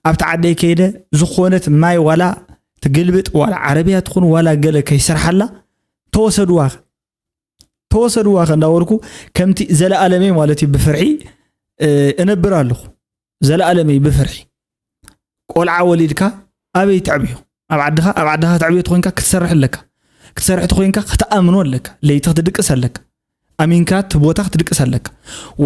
ኣብቲ ዓደይ ከይደ ዝኾነት ማይ ዋላ ትግልብጥ ዋላ ዓረብያ ትኹን ዋላ ገለ ከይሰርሓላ ተወሰድዋ ተወሰድዋ ከ እንዳበልኩ ከምቲ ዘለኣለመይ ማለት እዩ ብፍርሒ እነብር ኣለኹ። ዘለኣለመይ ብፍርሒ። ቆልዓ ወሊድካ ኣበይ ተዕብዮ? ኣብ ዓድኻ ኣብ ዓድኻ ተዕብዮ ተኾይንካ ክትሰርሕ ኣለካ። ክትሰርሕ ተኾይንካ ክትኣምኖ ኣለካ። ለይቲ ክትድቅስ ኣለካ። ኣሚንካ እቲ ቦታ ክትድቅስ ኣለካ።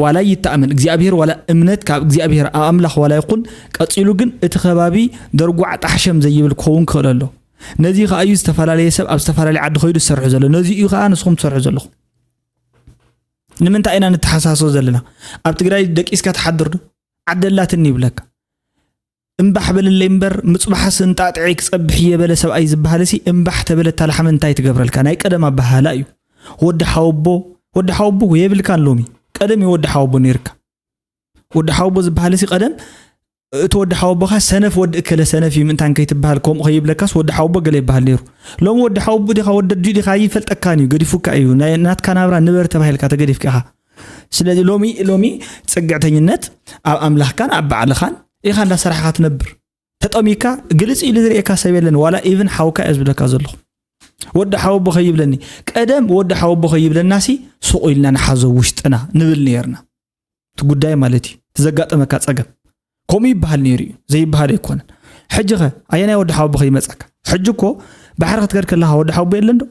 ዋላ ይተኣመን እግዚኣብሔር ዋላ እምነት ካብ እግዚኣብሔር ኣምላኽ ዋላ ይኹን፣ ቀፂሉ ግን እቲ ከባቢ ደርጓዕ ጣሕሸም ዘይብል ክኸውን ክኽእል ኣሎ። ነዚ ከኣ እዩ ዝተፈላለየ ሰብ ኣብ ዝተፈላለየ ዓዲ ከይዱ ዝሰርሑ ዘሎ። ነዚ እዩ ከኣ ንስኹም ትሰርሑ ዘለኹም። ንምንታይ ኢና ንተሓሳሶ ዘለና? ኣብ ትግራይ ደቂስካ ትሓድር ዶ? ዓደላትኒ ይብለካ። እምባሕ በልለይ እምበር ምፅባሓስ እንጣጥዐይ ክፀብሕ እየ በለ ሰብኣይ ዝበሃል ሲ እምባሕ ተበለታ ላሕሚ እንታይ ትገብረልካ? ናይ ቀደም ኣበሃህላ እዩ። ወዲ ሓወቦ ወዲ ሓወቦ የብልካን ሎሚ። ቀደም እዩ ወዲ ሓወቦ ነይርካ። ወዲ ሓወቦ ዝበሃል ሲ ቀደም እቲ ወዲ ሓወቦኻ ሰነፍ ወዲ እከለ ሰነፍ እዩ ምእንታን ከይትበሃል ከምኡ ከይብለካስ ወዲ ሓወቦ ገለ ይበሃል ነይሩ። ሎም ወዲ ሓወቦ ዲኻ ወዲ ኣዲኡ ዲኻ ይፈልጠካን እዩ ገዲፉካ እዩ ናይ ናትካ ናብራ ንበር ተባሂልካ ተገዲፍካ ኢኻ። ስለዚ ሎሚ ሎሚ ፅግዕተኝነት ኣብ ኣምላኽካን ኣብ ባዕልኻን ኢኻ እንዳሰራሕኻ ትነብር። ተጠሚካ ግልፅ ኢሉ ዝርእየካ ሰብ የለን ዋላ ኢቭን ሓውካ እየ ዝብለካ ዘለኹ። ወዲ ሓወቦ ከይብለኒ ቀደም ወዲ ሓወቦ ከይብለና ሲ ሱቕ ኢልና ንሓዞ ውሽጥና ንብል ነርና። እቲ ጉዳይ ማለት እዩ እቲ ዘጋጠመካ ፀገም ከምኡ ይበሃል ነይሩ እዩ ዘይበሃል ኣይኮነን። ሕጂ ኸ ኣየናይ ወዲ ሓወቦ ከይመፀካ? ሕጂ እኮ ባሕሪ ክትከድ ከለኻ ወዲ ሓወቦ የለን ዶ?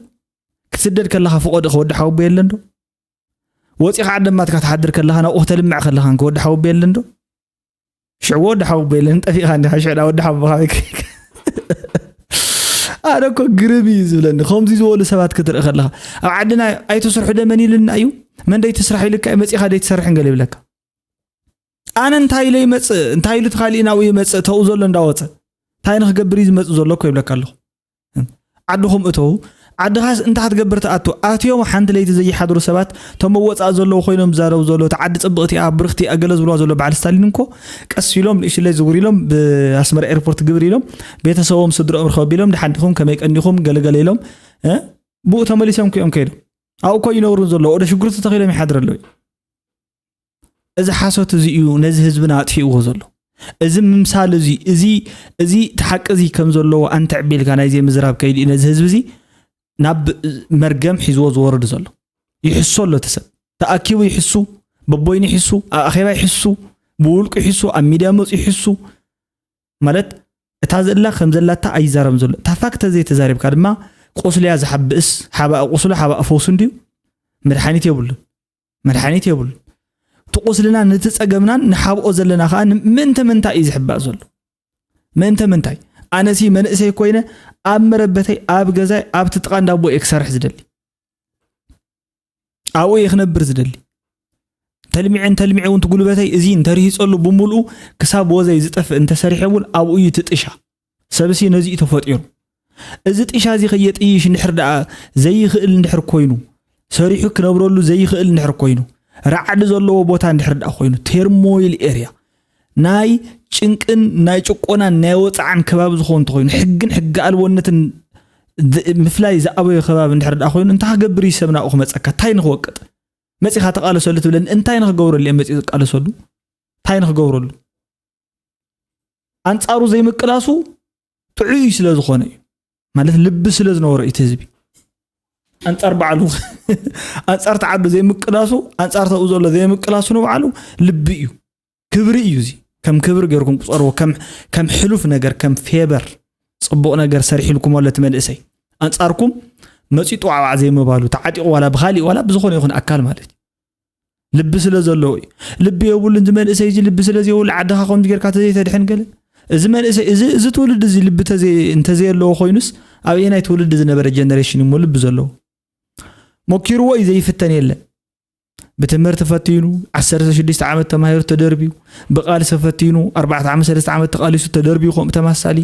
ክትስደድ ከለኻ ፍቆድኸ ወዲ ሓወቦ የለን ዶ? ወፂኻ ዓደማትካ ትሓድር ከለኻ ናብኡ ክተልምዕ ከለኻ እንከ ወዲ ሓወቦ የለን ዶ? ሽዕዎ ወዲ ሓወቦ የለን ጠፊእኻ እንዲኻ ሽዕዳ ወዲ ሓወቦ ካበይ ክሪእካ? ኣነ እኮ ግርም እዩ ዝብለኒ ከምዚ ዝበሉ ሰባት ክትርኢ ከለኻ። ኣብ ዓድና ኣይትስርሑ ደ መን ኢልና እዩ? መን ደይትስራሕ ኢልካ እዩ መፂኻ ደይትሰርሕን ገለ ይብለካ። ኣነ እንታይ ኢለ ይመፅእ እንታይ ኢሉ ትኻሊእ ናብኡ ይመፅእ ተው ዘሎ እንዳወፀ እንታይ ንክገብር እዩ ዝመፅእ ዘሎ እኮ ይብለካ ኣለኹ። ዓድኹም እተው። ዓድኻስ እንታይ ክትገብር ትኣቱ? ኣትዮም ሓንቲ ለይቲ ዘይሓድሩ ሰባት ተመወፃእ ዘለዉ ኮይኖም ዝዛረቡ ዘለዉ እቲ ዓዲ ፅብቕቲ እያ ብርኽቲ እያ ገለ ዝብልዋ ዘሎ በዓል ስታሊን እንኮ ቀስ ኢሎም ንእሽለይ ዝውር ኢሎም ብኣስመራ ኤርፖርት ግብር ኢሎም ቤተሰቦም ስድረኦም ርከብ ኢሎም ድሓን ዲኹም ከመይ ቀኒኹም ገለገለ ኢሎም እ? ብኡ ተመሊሶም ክዮም ከይዶም ኣብኡ እኮ ይነብሩ ዘለዉ ወደ ሽጉርቲ ተኺሎም ይሓድር ኣለዉ። እዚ ሓሶት እዚ እዩ ነዚ ህዝብና ኣጥፊእዎ ዘሎ። እዚ ምምሳል እዚ እዚ እዚ እቲ ሓቂ እዚ ከም ዘለዎ ኣንትዕ ቢልካ ናይዘይ ምዝራብ ከይዲ እዩ ነዚ ህዝቢ እዚ ናብ መርገም ሒዝዎ ዝወርድ ዘሎ። ይሕሶ ኣሎ እቲ ሰብ ተኣኪቡ ይሕሱ፣ በቦይኑ ይሕሱ፣ ኣብ ኣኼባ ይሕሱ፣ ብውልቁ ይሕሱ፣ ኣብ ሚድያ መፁ ይሕሱ። ማለት እታ ዘላ ከም ዘላታ ኣይዛረብን ዘሎ። እታ ፋክተ ዘይተዛሪብካ ድማ ቁስሊ እያ ዝሓብእስ ሓባእ ቁስሉ ሓባእ ፈውሱ እንድዩ መድሓኒት የብሉን። መድሓኒት የብሉን። እቲ ቁስልና ነቲ ጸገምናን ንሓብኦ ዘለና ከኣ ምእንተ ምንታይ እዩ ዝሕባእ ዘሎ? ምእንተ ምንታይ? ኣነሲ መንእሰይ ኮይነ ኣብ መረበተይ ኣብ ገዛይ ኣብቲ ጥቓ እንዳቦ እየ ክሰርሕ ዝደሊ። ኣብኡ እየ ክነብር ዝደሊ። ተልሚዐ እንተልሚዐ እውን እቲ ጉልበተይ እዚ እንተርሂፀሉ ብምልኡ ክሳብ ወዘይ ዝጠፍእ እንተሰሪሐ እውን ኣብኡ እዩ እቲ ጥሻ። ሰብሲ ነዚ እዩ ተፈጢሩ። እዚ ጢሻ እዚ ከየጥይሽ እንድሕር ደኣ ዘይኽእል እንድሕር ኮይኑ፣ ሰሪሑ ክነብረሉ ዘይኽእል እንድሕር ኮይኑ፣ ራዕዲ ዘለዎ ቦታ እንድሕር ደኣ ኮይኑ፣ ቴርሞይል ኤርያ ናይ ጭንቅን ናይ ጭቆናን ናይ ወፅዓን ከባቢ ዝኾን እንተኾይኑ፣ ሕግን ሕጊ ኣልቦነትን ዝ- ምፍላይ ዝኣበዮ ከባቢ እንድሕር ደኣ ኮይኑ፣ እንታይ ክገብር እዩ ሰብ ናብኡ ክመፀካ? እንታይ ንክወቅጥ? መፂኻ ተቃለሰሉ ትብለኒ፣ እንታይ ንክገብረሉ እዮም መፂኡ ዝቃለሰሉ? እንታይ ንክገብረሉ? ኣንጻሩ ዘይምቅላሱ ጥዑይ ስለ ዝኾነ እዩ። ማለት ልቢ ስለ ዝነበሮ እዩ እቲ ህዝቢ። ኣንጻር ባዕሉ ኣንጻር ተዓዱ ዘይምቅላሱ ኣንጻር ተኡ ዘሎ ዘይምቅላሱ ንባዕሉ ልቢ እዩ። ክብሪ እዩ። እዚ ከም ክብሪ ገይርኩም ቁፀርዎ። ከም ሕሉፍ ነገር ከም ፌበር ጽቡቕ ነገር ሰሪሕልኩም ኣሎ እቲ መንእሰይ ኣንጻርኩም መፂ ጥዋዕዋዕ ዘይምባሉ ተዓጢቑ ዋላ ብካሊእ ዋላ ብዝኾነ ይኹን ኣካል ማለት እዩ። ልቢ ስለ ዘለዎ እዩ። ልቢ የብሉን እዚ መንእሰይ እዚ ልቢ ስለ ዘይብሉ ዓድኻ ከምዚ ጌርካ ተዘይተድሕን ገለ እዚ መንእሰይ እዚ እዚ ትውልድ እዚ ልቢ እንተዘየለዎ ኮይኑስ ኣብ ናይ ትውልድ ዝነበረ ጀነሬሽን እሞ ልቢ ዘለዎ ሞኪርዎ እዩ ዘይፍተን የለን። ብትምህርቲ ፈቲኑ ዓሰርተ ሽዱሽተ ዓመት ተማሂሩ ተደርብዩ ብቃልሲ ፈቲኑ ኣርባዕተ ዓመት ሰለስተ ዓመት ተቃሊሱ ተደርብዩ ከምኡ ተማሳሊ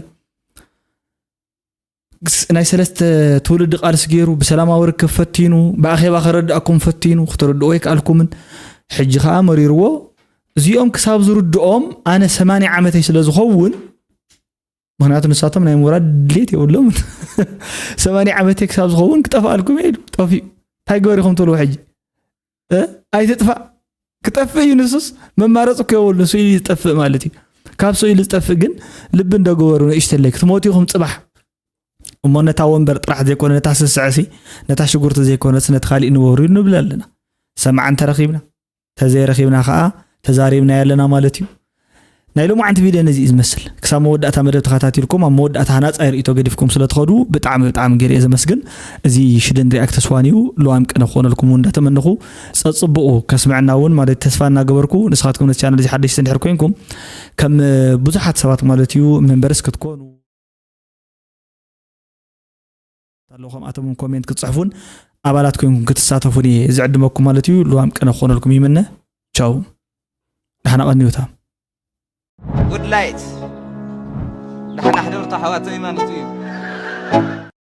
ናይ ሰለስተ ትውልዲ ቃልሲ ገይሩ ብሰላማዊ ርክብ ፈቲኑ ብኣኼባ ከረድኣኩም ፈቲኑ ክትርድኦ ኣይከኣልኩምን። ሕጂ ከዓ መሪርዎ እዚኦም ክሳብ ዝርድኦም ኣነ ሰማንያ ዓመተይ ስለ ዝኸውን ምክንያቱ ንሳቶም ናይ ምውራድ ድሌት የብሎም ሰማንያ ዓመተይ ክሳብ ዝኸውን ክጠፍኣልኩም ኢሉ ጠፊኡ እንታይ ግበር ኢኹም ትብልዎ ሕጂ ኣይትጥፋእ ክጠፍእ እዩ ንሱስ መማረፂ እኮ የብሉ ንሱ ኢሉ ዝጠፍእ ማለት እዩ ካብ ሰው ኢሉ ዝጠፍእ ግን ልቢ እንደገበሩ ንእሽተለይ ክትሞቱ ኢኹም ፅባሕ እሞ ነታ ወንበር ጥራሕ ዘይኮነ ነታ ስስዐሲ ነታ ሽጉርቲ ዘይኮነስ ነቲ ካሊእ ንበሩ ንብል ኣለና ሰማዓ እንተረኺብና ተዘይረኺብና ከዓ ተዛሪብና ያለና ማለት እዩ ናይ ሎማዓንቲ ቪድዮ ነዚ እዩ ዝመስል ክሳብ መወዳእታ መደብ ተኸታቲልኩም ኣብ መወዳእታ ሃናፃይ ርእቶ ገዲፍኩም ስለ ትኸዱ ብጣዕሚ ብጣዕሚ ገይረ እየ ዘመስግን እዚ ሽደን ሪኣክት ተስፋን እዩ ለዋም ቅነ ክኾነልኩም እውን እንዳተመነኹ ፀፅብቑ ከስምዐና እውን ማለት ተስፋ እናገበርኩ ንስኻትኩም ነቲ ቻነል እዚ ሓደሽቲ እንድሕር ኮይንኩም ከም ብዙሓት ሰባት ማለት እዩ መንበርስ ክትኮኑ ኣለኹም ኣቶም ኮሜንት ክትፅሕፉን ኣባላት ኮይንኩም ክትሳተፉን እየ ዝዕድመኩም ማለት እዩ ልዋም ቅነ ክኾነልኩም ይምነ ቻው ደሓና ቀንዩታ ጉድ ላይት ደሓና ሕደሩ ተሓዋተይ ማለት እዩ